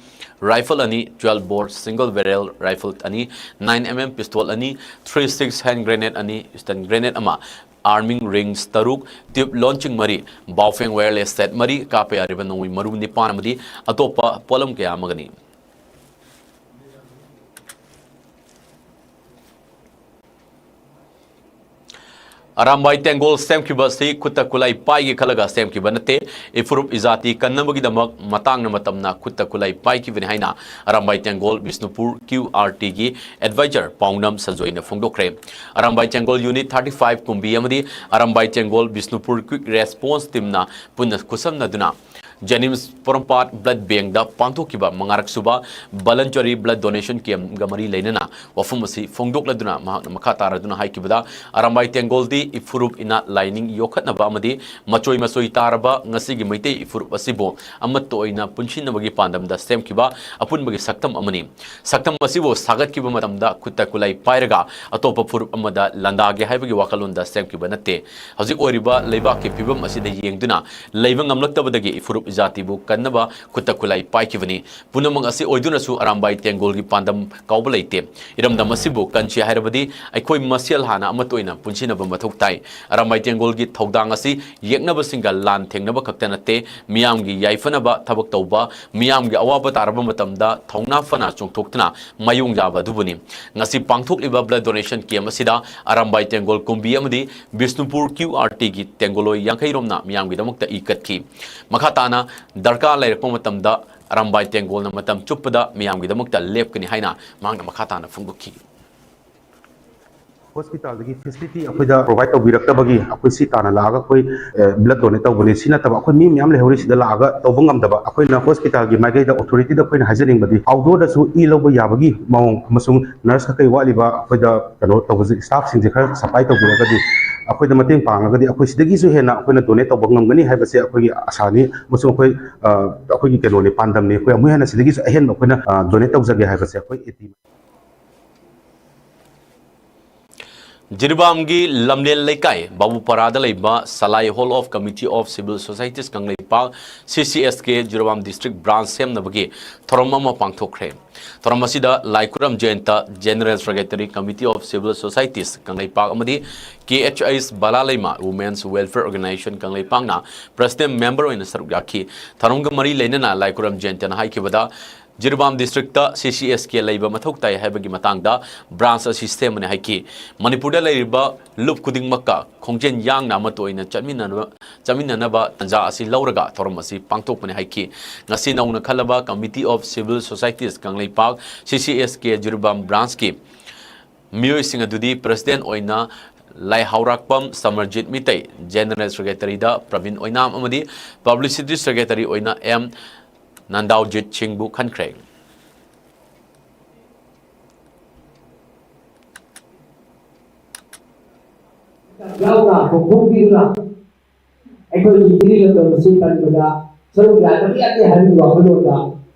rifle ꯑꯅꯤ, twelve bore single barrel rifle ꯑꯅꯤ, nine M M pistol ꯑꯅꯤ, three six hand grenade ꯑꯅꯤ, stun grenade ꯑꯃ, arming rings ꯇꯔꯨꯛ, tube launching ꯃꯔꯤ, Baofeng wireless set ꯃꯔꯤ, ꯀꯥꯞꯄ ꯌꯥꯔꯤꯕ ꯅꯣꯡꯃꯩ ꯃꯔꯨ ꯅꯤꯄꯥꯟ ꯑꯃꯗꯤ ꯑꯇꯣꯞꯄ ꯄꯣꯠꯂꯝ ꯀꯌꯥ ꯑꯃꯒꯅꯤ꯫ ꯑꯔꯥꯝꯕꯥꯏ ꯇꯦꯡꯒꯣꯜ ꯁꯦꯝꯈꯤꯕ ꯑꯁꯤ ꯈꯨꯠꯇ ꯈꯨꯠꯂꯥꯏ ꯄꯥꯏꯒꯦ ꯈꯜꯂꯒ ꯁꯦꯝꯈꯤꯕ ꯅꯠꯇꯦ꯫ ꯏꯐꯨꯔꯨꯞ ꯏꯖꯥꯇꯤ ꯀꯟꯅꯕꯒꯤꯗꯃꯛ ꯃꯇꯥꯡꯅ ꯃꯇꯝꯅ ꯈꯨꯠꯇ ꯈꯨꯠꯂꯥꯏ ꯄꯥꯏꯈꯤꯕꯅꯤ ꯍꯥꯏꯅ ꯑꯔꯥꯝꯕꯥꯏ ꯇꯦꯡꯒꯣꯜ ꯕꯤꯁꯅꯨꯄꯨꯔ ꯀ꯭ꯌꯨ ꯑꯥꯔ ꯇꯤꯒꯤ ꯑꯦꯗꯚꯥꯏꯖꯔ ꯄꯥꯎꯅꯝ ꯁꯟꯖꯣꯏꯅ ꯐꯣꯡꯗꯣꯛꯈ꯭ꯔꯦ꯫ Arambai Tenggol unit thirty five Kumbi ꯑꯃꯗꯤ ꯑꯔꯥꯝꯕꯥꯏ ꯇꯦꯡꯒꯣꯜ ꯕꯤꯁꯅꯨꯄꯨꯔ ꯀ꯭ꯋꯤꯛ ꯔꯦꯁꯄꯣꯟꯁ ꯇꯤꯝꯅ ꯄꯨꯟꯅ ꯈꯨꯠꯁꯝꯅꯗꯨꯅ ꯖꯦꯅꯤꯝꯁ ꯄꯣꯔꯣꯝꯄꯥꯠ ꯕ꯭ꯂꯗ ꯕꯦꯡꯗ ꯄꯥꯡꯊꯣꯛꯈꯤꯕ ꯃꯉꯥꯔꯛ ꯁꯨꯕ ꯚꯂꯟꯇꯔꯤ ꯕ꯭ꯂꯗ ꯗꯣꯅꯦꯁꯟ ꯀꯦꯝꯒ ꯃꯔꯤ ꯂꯩꯅꯅ ꯋꯥꯐꯝ ꯑꯁꯤ ꯐꯣꯡꯗꯣꯛꯂꯗꯨꯅ ꯃꯍꯥꯛꯅ ꯃꯈꯥ ꯇꯥꯔꯗꯨꯅ ꯍꯥꯏꯈꯤꯕꯗ, ꯑꯔꯥꯝꯕꯥꯏ ꯇꯦꯡꯒꯣꯜꯗꯤ ꯏꯐꯨꯔꯨꯞ ꯏꯅꯥꯠ ꯂꯥꯏꯅꯤꯡ ꯌꯣꯛꯈꯠꯅꯕ ꯑꯃꯗꯤ ꯃꯆꯣꯏ ꯃꯆꯣꯏ ꯇꯥꯔꯕ ꯉꯁꯤꯒꯤ ꯃꯩꯇꯩ ꯏꯐꯨꯔꯨꯞ ꯑꯁꯤꯕꯨ ꯑꯃꯠꯇ ꯑꯣꯏꯅ ꯄꯨꯟꯁꯤꯟꯅꯕꯒꯤ ꯄꯥꯟꯗꯝꯗ ꯁꯦꯝꯈꯤꯕ ꯑꯄꯨꯟꯕꯒꯤ ꯁꯛꯇꯝ ꯑꯃꯅꯤ꯫ ꯁꯛꯇꯝ ꯑꯁꯤꯕꯨ ꯁꯥꯒꯠꯈꯤꯕ ꯃꯇꯝꯗ ꯈꯨꯠꯇ ꯈꯨꯠꯂꯥꯏ ꯄꯥꯏꯔꯒ ꯑꯇꯣꯞꯄ ꯐꯨꯔꯨꯞ ꯑꯃꯗ ꯂꯥꯟꯗꯥꯒꯦ ꯍꯥꯏꯕꯒꯤ ꯋꯥꯈꯜꯂꯣꯟꯗ ꯁꯦꯝꯈꯤꯕ ꯅꯠꯇꯦ꯫ ꯍꯧꯖꯤꯛ ꯑꯣꯏꯔꯤꯕ ꯂꯩꯕꯥꯛꯀꯤ ꯐꯤꯕꯝ ꯑꯁꯤꯗ ꯌꯦꯡꯗꯨꯅ ꯂꯩꯕ ꯉꯝꯂꯛꯇꯕꯗꯒꯤ ꯏꯐꯨꯔꯨꯞ ꯏꯖꯥꯇꯤꯕꯨ ꯀꯟꯅꯕ ꯈꯨꯠꯇ ꯈꯨꯠꯂꯥꯏ ꯄꯥꯏꯈꯤꯕꯅꯤ꯫ ꯄꯨꯝꯅꯃꯛ ꯑꯁꯤ ꯑꯣꯏꯗꯨꯅꯁꯨ ꯑꯔꯥꯝꯕꯥꯏ ꯇꯦꯡꯒꯣꯜꯒꯤ ꯄꯥꯟꯗꯝ ꯀꯥꯎꯕ ꯂꯩꯇꯦ꯫ ꯏꯔꯝꯗꯝ ꯑꯁꯤꯕꯨ ꯀꯟꯁꯤ ꯍꯥꯏꯔꯕꯗꯤ ꯑꯩꯈꯣꯏ ꯃꯁꯦꯜ ꯍꯥꯟꯅ ꯑꯃꯠꯇ ꯑꯣꯏꯅ ꯄꯨꯟꯁꯤꯟꯅꯕ ꯃꯊꯧ ꯇꯥꯏ꯫ ꯑꯔꯥꯝꯕꯥꯏ ꯇꯦꯡꯒꯣꯜꯒꯤ ꯊꯧꯗꯥꯡ ꯑꯁꯤ ꯌꯦꯛꯅꯕꯁꯤꯡꯒ ꯂꯥꯟ ꯊꯦꯡꯅꯕ ꯈꯛꯇ ꯅꯠꯇꯦ, ꯃꯤꯌꯥꯝꯒꯤ ꯌꯥꯏꯐꯅꯕ ꯊꯕꯛ ꯇꯧꯕ, ꯃꯤꯌꯥꯝꯒꯤ ꯑꯋꯥꯕ ꯇꯥꯔꯕ ꯃꯇꯝꯗ ꯊꯧꯅꯥ ꯐꯅ ꯆꯣꯡꯊꯣꯛꯇꯨꯅ ꯃꯥꯌꯣꯡ ꯌꯥꯕ ꯑꯗꯨꯕꯨꯅꯤ꯫ ꯉꯁꯤ ꯄꯥꯡꯊꯣꯛꯂꯤꯕ ꯕ꯭ꯂꯗ ꯗꯣꯅꯦꯁꯟ ꯀꯦꯝ ꯑꯁꯤꯗ ꯑꯔꯥꯝꯕꯥꯏ ꯇꯦꯡꯒꯣꯜ ꯀꯨꯝꯕꯤ ꯑꯃꯗꯤ ꯕꯤꯁꯅꯨꯄꯨꯔ ꯀ꯭ꯌꯨ ꯑꯥꯔ ꯇꯤꯒꯤ ꯇꯦꯡꯒꯣꯜꯂꯣꯏ ꯌꯥꯡꯈꯩ ꯔꯣꯝꯅ ꯃꯤꯌꯥꯝꯒꯤꯗꯃꯛꯇ ꯏ ꯀꯠꯈꯤ꯫ ꯃꯈꯥ ꯇꯥꯅ ꯗꯔꯀꯥꯔ ꯂꯩꯔꯛꯄ ꯃꯇꯝꯗ ꯑꯔꯥꯝꯕꯥꯏ ꯇꯦꯡꯒꯣꯜꯅ ꯃꯇꯝ ꯆꯨꯞꯄꯗ ꯃꯤꯌꯥꯝꯒꯤꯗꯃꯛꯇ ꯂꯦꯞꯀꯅꯤ ꯍꯥꯏꯅ ꯃꯍꯥꯛꯅ ꯃꯈꯥ ꯇꯥꯅ ꯐꯣꯡꯗꯣꯛꯈꯤ꯫ ꯍꯣꯁꯄꯤꯇꯥꯜꯗꯒꯤ ꯐꯦꯁꯤꯂꯤꯇꯤ ꯑꯩꯈꯣꯏꯗ ꯄ꯭ꯔꯣꯚꯥꯏꯗ ꯇꯧꯕꯤꯔꯛꯇꯕꯒꯤ ꯑꯩꯈꯣꯏ ꯁꯤ ꯇꯥꯟꯅ ꯂꯥꯛꯑꯒ ꯑꯩꯈꯣꯏ, ꯑ, ꯕ꯭ꯂꯗ ꯗꯣꯅꯦꯠ ꯇꯧꯕꯅꯤ꯫ ꯁꯤ ꯅꯠꯇꯕ ꯑꯩꯈꯣꯏ ꯃꯤ ꯃꯌꯥꯝ ꯂꯩꯍꯧꯔꯤ, ꯁꯤꯗ ꯂꯥꯛꯑꯒ ꯇꯧꯕ ꯉꯝꯗꯕ꯫ ꯑꯩꯈꯣꯏꯅ ꯍꯣꯁꯄꯤꯇꯥꯜꯒꯤ ꯃꯥꯏꯀꯩꯗ ꯑꯣꯊꯣꯔꯤꯇꯤꯗ ꯑꯩꯈꯣꯏꯅ ꯍꯥꯏꯖꯅꯤꯡꯕꯗꯤ ꯑꯥꯎꯠꯗꯣꯔꯗꯁꯨ ꯏ ꯂꯧꯕ ꯌꯥꯕꯒꯤ ꯃꯑꯣꯡ ꯑꯃꯁꯨꯡ ꯅꯔꯁ ꯀꯩꯀꯩ ꯋꯥꯠꯂꯤꯕ ꯑꯩꯈꯣꯏꯗ ꯀꯩꯅꯣ ꯇꯧꯕꯁꯦ, ꯁ꯭ꯇꯥꯐꯁꯤꯡꯁꯦ ꯈꯔ ꯁꯄ꯭ꯂꯥꯏ ꯇꯧꯕꯤꯔꯒꯗꯤ, ꯑꯩꯈꯣꯏꯗ ꯃꯇꯦꯡ ꯄꯥꯡꯉꯒꯗꯤ ꯑꯩꯈꯣꯏ ꯁꯤꯗꯒꯤꯁꯨ ꯍꯦꯟꯅ ꯑꯩꯈꯣꯏꯅ ꯗꯣꯅꯦꯠ ꯇꯧꯕ ꯉꯝꯒꯅꯤ ꯍꯥꯏꯕꯁꯦ ꯑꯩꯈꯣꯏꯒꯤ ꯑꯁꯥꯅꯤ꯫ ꯑꯃꯁꯨꯡ ꯑꯩꯈꯣꯏ, ꯑ, ꯑꯩꯈꯣꯏꯒꯤ ꯀꯩꯅꯣꯅꯤ, ꯄꯥꯟꯗꯝꯅꯤ꯫ ꯑꯩꯈꯣꯏ ꯑꯃꯨꯛ ꯍꯦꯟꯅ ꯁꯤꯗꯒꯤꯁꯨ ꯑꯍꯦꯟꯕ ꯑꯩꯈꯣꯏꯅ, ꯑ, ꯗꯣꯅꯦꯠ ꯇꯧꯖꯒꯦ ꯍꯥꯏꯕꯁꯦ ꯑꯩꯈꯣꯏ ꯑꯦꯇꯤ ꯖꯤꯔꯤꯕꯥꯝꯒꯤ ꯂꯝꯂꯦꯟ ꯂꯩꯀꯥꯏ ꯕꯥꯕꯨꯄꯥꯔꯥꯗ ꯂꯩꯕ ꯁꯂꯥꯏ Hall of Committee of Civil Societies Kangleipak, ꯁꯤ ꯁꯤ ꯑꯦꯁ ꯀꯦ, ꯖꯤꯔꯤꯕꯥꯝ ꯗꯤꯁꯇ꯭ꯔꯤꯛ ꯕ꯭ꯔꯥꯟꯁ ꯁꯦꯝꯅꯕꯒꯤ ꯊꯧꯔꯝ ꯑꯃ ꯄꯥꯡꯊꯣꯛꯈ꯭ꯔꯦ꯫ ꯊꯧꯔꯝ ꯑꯁꯤꯗ ꯂꯥꯏꯈꯨꯔꯝ ꯖꯌꯟꯇ, General Secretary, Committee of Civil Societies Kangleipak, ꯑꯃꯗꯤ ꯀꯦ ꯑꯩꯆ ꯑꯩꯁ ꯕꯂꯥꯂꯩꯃ, Women's Welfare Organization ꯀꯪꯂꯩꯄꯥꯛꯅ President Member ꯑꯣꯏꯅ ꯁꯔꯨꯛ ꯌꯥꯈꯤ꯫ ꯊꯧꯔꯝꯒ ꯃꯔꯤ ꯂꯩꯅꯅ ꯂꯥꯏꯈꯨꯔꯝ ꯖꯌꯟꯇꯅ ꯍꯥꯏꯈꯤꯕꯗ, ꯖꯤꯔꯤꯕꯥꯝ ꯗꯤꯁꯇ꯭ꯔꯤꯛꯇ ꯁꯤ ꯁꯤ ꯑꯦꯁ ꯀꯦ ꯂꯩꯕ ꯃꯊꯧ ꯇꯥꯏ ꯍꯥꯏꯕꯒꯤ ꯃꯇꯥꯡꯗ ꯕ꯭ꯔꯥꯟꯁ ꯑꯁꯤ ꯁꯦꯝꯕꯅꯤ ꯍꯥꯏꯈꯤ꯫ ꯃꯅꯤꯄꯨꯔꯗ ꯂꯩꯔꯤꯕ ꯂꯨꯞ ꯈꯨꯗꯤꯡꯃꯛꯀ ꯈꯣꯡꯖꯦꯜ ꯌꯥꯡꯅ ꯑꯃꯠꯇ ꯑꯣꯏꯅ ꯆꯠꯃꯤꯟꯅꯅꯕ, ꯆꯠꯃꯤꯟꯅꯅꯕ ꯇꯥꯟꯖꯥ ꯑꯁꯤ ꯂꯧꯔꯒ ꯊꯧꯔꯝ ꯑꯁꯤ ꯄꯥꯡꯊꯣꯛꯄꯅꯤ ꯍꯥꯏꯈꯤ꯫ ꯉꯁꯤ ꯅꯧꯅ ꯈꯜꯂꯕ Committee of Civil Societies Kangleipak, ꯁꯤ ꯁꯤ ꯑꯦꯁ ꯀꯦ, ꯖꯤꯔꯤꯕꯥꯝ ꯕ꯭ꯔꯥꯟꯁꯀꯤ ꯃꯤꯑꯣꯏꯁꯤꯡ ꯑꯗꯨꯗꯤ ꯄ꯭ꯔꯁꯤꯗꯦꯟ ꯑꯣꯏꯅ ꯂꯥꯏꯍꯥꯎꯔꯥꯛꯄꯝ ꯁꯃꯔꯖꯤꯠ ꯃꯤꯇꯩ, ꯖꯦꯅꯔꯦꯜ ꯁꯦꯀ꯭ꯔꯦꯇꯔꯤꯗ ꯄ꯭ꯔꯕꯤꯟ ꯑꯣꯏꯅꯥꯝ ꯑꯃꯗꯤ ꯄꯕ꯭ꯂꯤꯁꯤꯇꯤ ꯁꯦꯀ꯭ꯔꯦꯇꯔꯤ ꯑꯣꯏꯅ ꯑꯦꯝ ꯅꯟꯗꯥꯎꯖꯤꯠ ꯁꯤꯡꯕꯨ ꯈꯟꯈ꯭ꯔꯦ꯫ ꯌꯥꯎꯅ ꯐꯣꯡꯗꯣꯛꯄꯤꯗꯨꯅ ꯑꯩꯈꯣꯏꯒꯤ ꯖꯤꯔꯤ ꯂꯝꯗꯝ ꯑꯁꯤ ꯀꯟꯕꯗ ꯁꯔꯨꯛ ꯌꯥꯗꯕ ꯌꯥꯗꯦ ꯍꯥꯏꯕꯒꯤ ꯋꯥꯈꯜꯂꯣꯟꯗ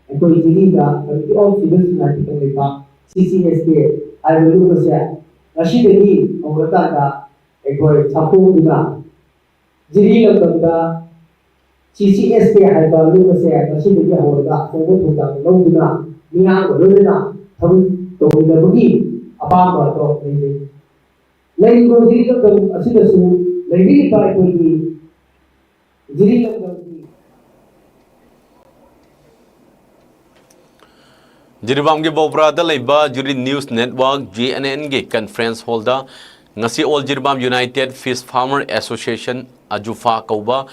ꯑꯩꯈꯣꯏ ꯖꯤꯔꯤꯗ Committee of Civil Society Kangleipak, ꯁꯤ ꯁꯤ ꯑꯦꯁ ꯀꯦ ꯍꯥꯏꯔꯤꯕ ꯂꯨꯞ ꯑꯁꯦ ꯉꯁꯤꯗꯒꯤ ꯍꯧꯔꯀꯥꯟꯗ ꯑꯩꯈꯣꯏ ꯆꯥꯎꯊꯣꯛꯇꯨꯅ ꯖꯤꯔꯤ ꯂꯝꯗꯝꯗ ꯁꯤ ꯁꯤ ꯑꯦꯁ ꯀꯦ ꯍꯥꯏꯕ ꯂꯨꯞ ꯑꯁꯦ ꯉꯁꯤꯗꯒꯤ ꯍꯧꯔꯒ ꯑꯆꯧꯕ ꯊꯧꯗꯥꯡ ꯂꯧꯗꯨꯅ ꯃꯤꯌꯥꯝꯒ ꯂꯣꯏꯅꯅ ꯊꯕꯛ ꯇꯧꯃꯤꯟꯅꯕꯒꯤ ꯑꯄꯥꯝꯕ ꯑꯗꯣ ꯂꯩꯖꯩ꯫ ꯂꯩꯔꯤꯕ ꯖꯤꯔꯤ ꯂꯝꯗꯝ ꯑꯁꯤꯗꯁꯨ ꯂꯩꯕꯤꯔꯤꯕ ꯑꯩꯈꯣꯏꯒꯤ ꯖꯤꯔꯤ ꯂꯝꯗꯝꯒꯤ ꯖꯤꯔꯤꯕꯥꯝꯒꯤ ꯕꯣꯕ꯭ꯔꯥꯗ ꯂꯩꯕ Jiri News Network, J N ꯑꯦꯟꯒꯤ conference hallꯗ ꯉꯁꯤ All Jiribam United Fish Farmer Association, ꯑꯖꯨꯐꯥ ꯀꯧꯕ,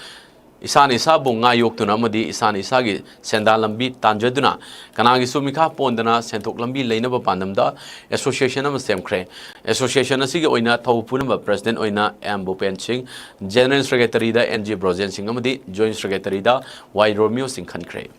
ꯏꯁꯥꯅ ꯏꯁꯥꯕꯨ ꯉꯥ ꯌꯣꯛꯇꯨꯅ ꯑꯃꯗꯤ ꯏꯁꯥꯅ ꯏꯁꯥꯒꯤ ꯁꯦꯟꯗꯥꯟ ꯂꯝꯕꯤ ꯇꯥꯟꯖꯗꯨꯅ ꯀꯅꯥꯒꯤꯁꯨ ꯃꯤꯈꯥ ꯄꯣꯟꯗꯅ ꯁꯦꯟꯊꯣꯛ ꯂꯝꯕꯤ ꯂꯩꯅꯕ ꯄꯥꯟꯗꯝꯗ association ꯑꯃ ꯁꯦꯝꯈ꯭ꯔꯦ꯫ Association ꯑꯁꯤꯒꯤ ꯑꯣꯏꯅ ꯊꯧ ꯄꯨꯅꯕ president ꯑꯣꯏꯅ ꯑꯦꯝ ꯚꯨꯄꯦꯟ ꯁꯤꯡ, general secretaryꯗ ꯑꯦꯟ ꯖꯤ ꯕ꯭ꯔꯣꯖꯦꯟ ꯁꯤꯡ ꯑꯃꯗꯤ joint secretaryꯗ ꯋꯥꯏ ꯔꯣꯃꯤꯌꯣ ꯁꯤꯡ ꯈꯟꯈ꯭ꯔꯦ꯫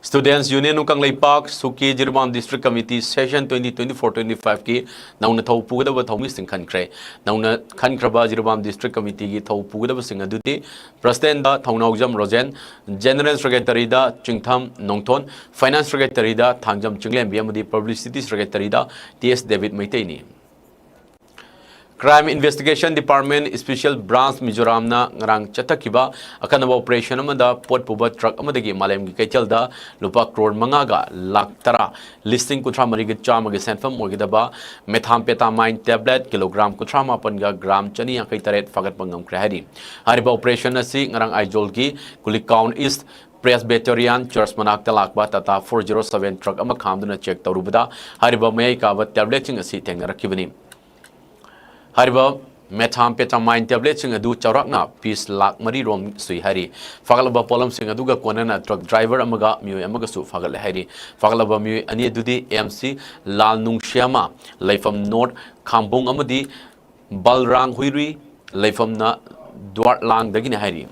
Students Union of Kangleipak, ꯁꯨꯀꯤ, Jiribam District Committee session twenty twenty-four twenty-fiveꯀꯤ ꯅꯧꯅ ꯊꯧ ꯄꯨꯒꯗꯕ ꯊꯧꯃꯤꯁꯤꯡ ꯈꯟꯈ꯭ꯔꯦ꯫ ꯅꯧꯅ ꯈꯟꯈ꯭ꯔꯕ ꯖꯤꯔꯤꯕꯥꯝ District Committeeꯒꯤ ꯊꯧ ꯄꯨꯒꯗꯕꯁꯤꯡ ꯑꯗꯨꯗꯤ presidentꯗ ꯊꯧꯅꯥꯎꯖꯝ ꯔꯣꯖꯦꯟ, general secretaryꯗ ꯆꯤꯡꯊꯝ ꯅꯣꯡꯊꯣꯟ, finance secretaryꯗ ꯊꯥꯡꯖꯝ ꯆꯤꯡꯂꯦꯝꯕꯤ ꯑꯃꯗꯤ publicity secretaryꯗ ꯇꯤ ꯑꯦꯁ ꯗꯦꯕꯤꯠ ꯃꯩꯇꯩꯅꯤ꯫ Crime Investigation Department Special Branch ꯃꯤꯖꯣꯔꯥꯝꯅ ꯉꯔꯥꯡ ꯆꯠꯊꯈꯤꯕ ꯑꯀꯟꯕ operation ꯑꯃꯗ ꯄꯣꯠ ꯄꯨꯕ truck ꯑꯃꯗꯒꯤ ꯃꯥꯂꯦꯝꯒꯤ ꯀꯩꯊꯦꯜꯗ ꯂꯨꯄꯥ ꯀ꯭ꯔꯣꯔ ꯃꯉꯥꯒ ꯂꯥꯈ ꯇꯔꯥ, ꯂꯤꯁꯤꯡ ꯀꯨꯟꯊ꯭ꯔꯥ ꯃꯔꯤꯒ ꯆꯥꯝꯃꯒꯤ ꯁꯦꯟꯐꯝ ꯑꯣꯏꯒꯗꯕ methamphetamine tablet kilogram ꯀꯨꯟꯊ꯭ꯔꯥ ꯃꯥꯄꯟꯒ gram ꯆꯅꯤ ꯌꯥꯡꯈꯩ ꯇꯔꯦꯠ ꯐꯥꯒꯠꯄ ꯉꯝꯈ꯭ꯔꯦ ꯍꯥꯏꯔꯤ꯫ ꯍꯥꯏꯔꯤꯕ operation ꯑꯁꯤ ꯉꯔꯥꯡ ꯑꯥꯏꯖꯣꯜꯒꯤ ꯀꯨꯂꯤꯀꯥꯎꯟ East Presbyterian Church ꯃꯅꯥꯛꯇ ꯂꯥꯛꯄ Tata four zero seven truck ꯑꯃ ꯈꯥꯝꯗꯨꯅ check ꯇꯧꯔꯨꯕꯗ ꯍꯥꯏꯔꯤꯕ ꯃꯌꯥꯏ ꯀꯥꯕ tabletꯁꯤꯡ ꯑꯁꯤ ꯊꯦꯡꯅꯔꯛꯈꯤꯕꯅꯤ꯫ ꯍꯥꯏꯔꯤꯕ methamphetamine tabletꯁꯤꯡ ꯑꯗꯨ ꯆꯥꯎꯔꯥꯛꯅ piece ꯂꯥꯈ ꯃꯔꯤ ꯔꯣꯝ ꯁꯨꯏ ꯍꯥꯏꯔꯤ꯫ ꯐꯥꯒꯠꯂꯕ ꯄꯣꯠꯂꯝꯁꯤꯡ ꯑꯗꯨꯒ ꯀꯣꯟꯅꯅ truck driver ꯑꯃꯒ ꯃꯤꯑꯣꯏ ꯑꯃꯒꯁꯨ ꯐꯥꯒꯠꯂꯦ ꯍꯥꯏꯔꯤ꯫ ꯐꯥꯒꯠꯂꯕ ꯃꯤꯑꯣꯏ ꯑꯅꯤ ꯑꯗꯨꯗꯤ M C ꯂꯥꯜ ꯅꯨꯡꯁꯤꯌꯥꯃ, ꯂꯩꯐꯝ North ꯈꯥꯝꯕꯣꯡ, ꯑꯃꯗꯤ ꯕꯜꯔꯥꯡ ꯍꯨꯏꯔꯨꯏ, ꯂꯩꯐꯝꯅ ꯗꯨꯋꯥꯔꯂꯥꯡꯗꯒꯤꯅꯤ ꯍꯥꯏꯔꯤ꯫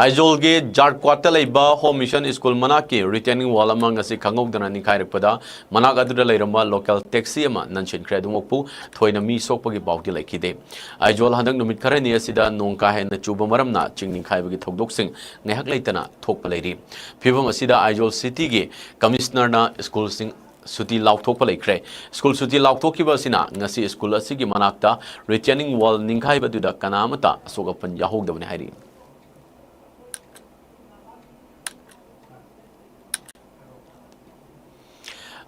ꯑꯥꯏꯖꯣꯜꯒꯤ ꯖꯥꯔꯀ꯭ꯋꯥꯠꯇ ꯂꯩꯕ Home Mission School ꯃꯅꯥꯛꯀꯤ retaining wall ꯑꯃ ꯉꯁꯤ ꯈꯪꯍꯧꯗꯅ ꯅꯤꯡꯈꯥꯏꯔꯛꯄꯗ ꯃꯅꯥꯛ ꯑꯗꯨꯗ ꯂꯩꯔꯝꯕ local taxi ꯑꯃ ꯅꯟꯁꯤꯟꯈ꯭ꯔꯦ꯫ ꯑꯗꯨꯃꯛꯄꯨ ꯊꯣꯏꯅ ꯃꯤ ꯁꯣꯛꯄꯒꯤ ꯄꯥꯎꯗꯤ ꯂꯩꯈꯤꯗꯦ꯫ ꯑꯥꯏꯖꯣꯜ ꯍꯟꯗꯛ ꯅꯨꯃꯤꯠ ꯈꯔꯅꯤ ꯑꯁꯤꯗ ꯅꯣꯡ ꯀꯥ ꯍꯦꯟꯅ ꯆꯨꯕ ꯃꯔꯝꯅ ꯆꯤꯡ ꯅꯤꯡꯈꯥꯏꯕꯒꯤ ꯊꯧꯗꯣꯛꯁꯤꯡ ꯉꯥꯏꯍꯥꯛ ꯂꯩꯇꯅ ꯊꯣꯛꯄ ꯂꯩꯔꯤ꯫ ꯐꯤꯕꯝ ꯑꯁꯤꯗ ꯑꯥꯏꯖꯣꯜ cityꯒꯤ commissionerꯅ schoolꯁꯤꯡ ꯁꯨꯇꯤ ꯂꯥꯎꯊꯣꯛꯄ ꯂꯩꯈ꯭ꯔꯦ꯫ School ꯁꯨꯇꯤ ꯂꯥꯎꯊꯣꯛꯈꯤꯕ ꯑꯁꯤꯅ ꯉꯁꯤ school ꯑꯁꯤꯒꯤ ꯃꯅꯥꯛꯇ retaining wall ꯅꯤꯡꯈꯥꯏꯕꯗꯨꯗ ꯀꯅꯥ ꯑꯃꯠꯇ ꯑꯁꯣꯛ ꯑꯄꯟ ꯌꯥꯎꯍꯧꯗꯕꯅꯤ ꯍꯥꯏꯔꯤ꯫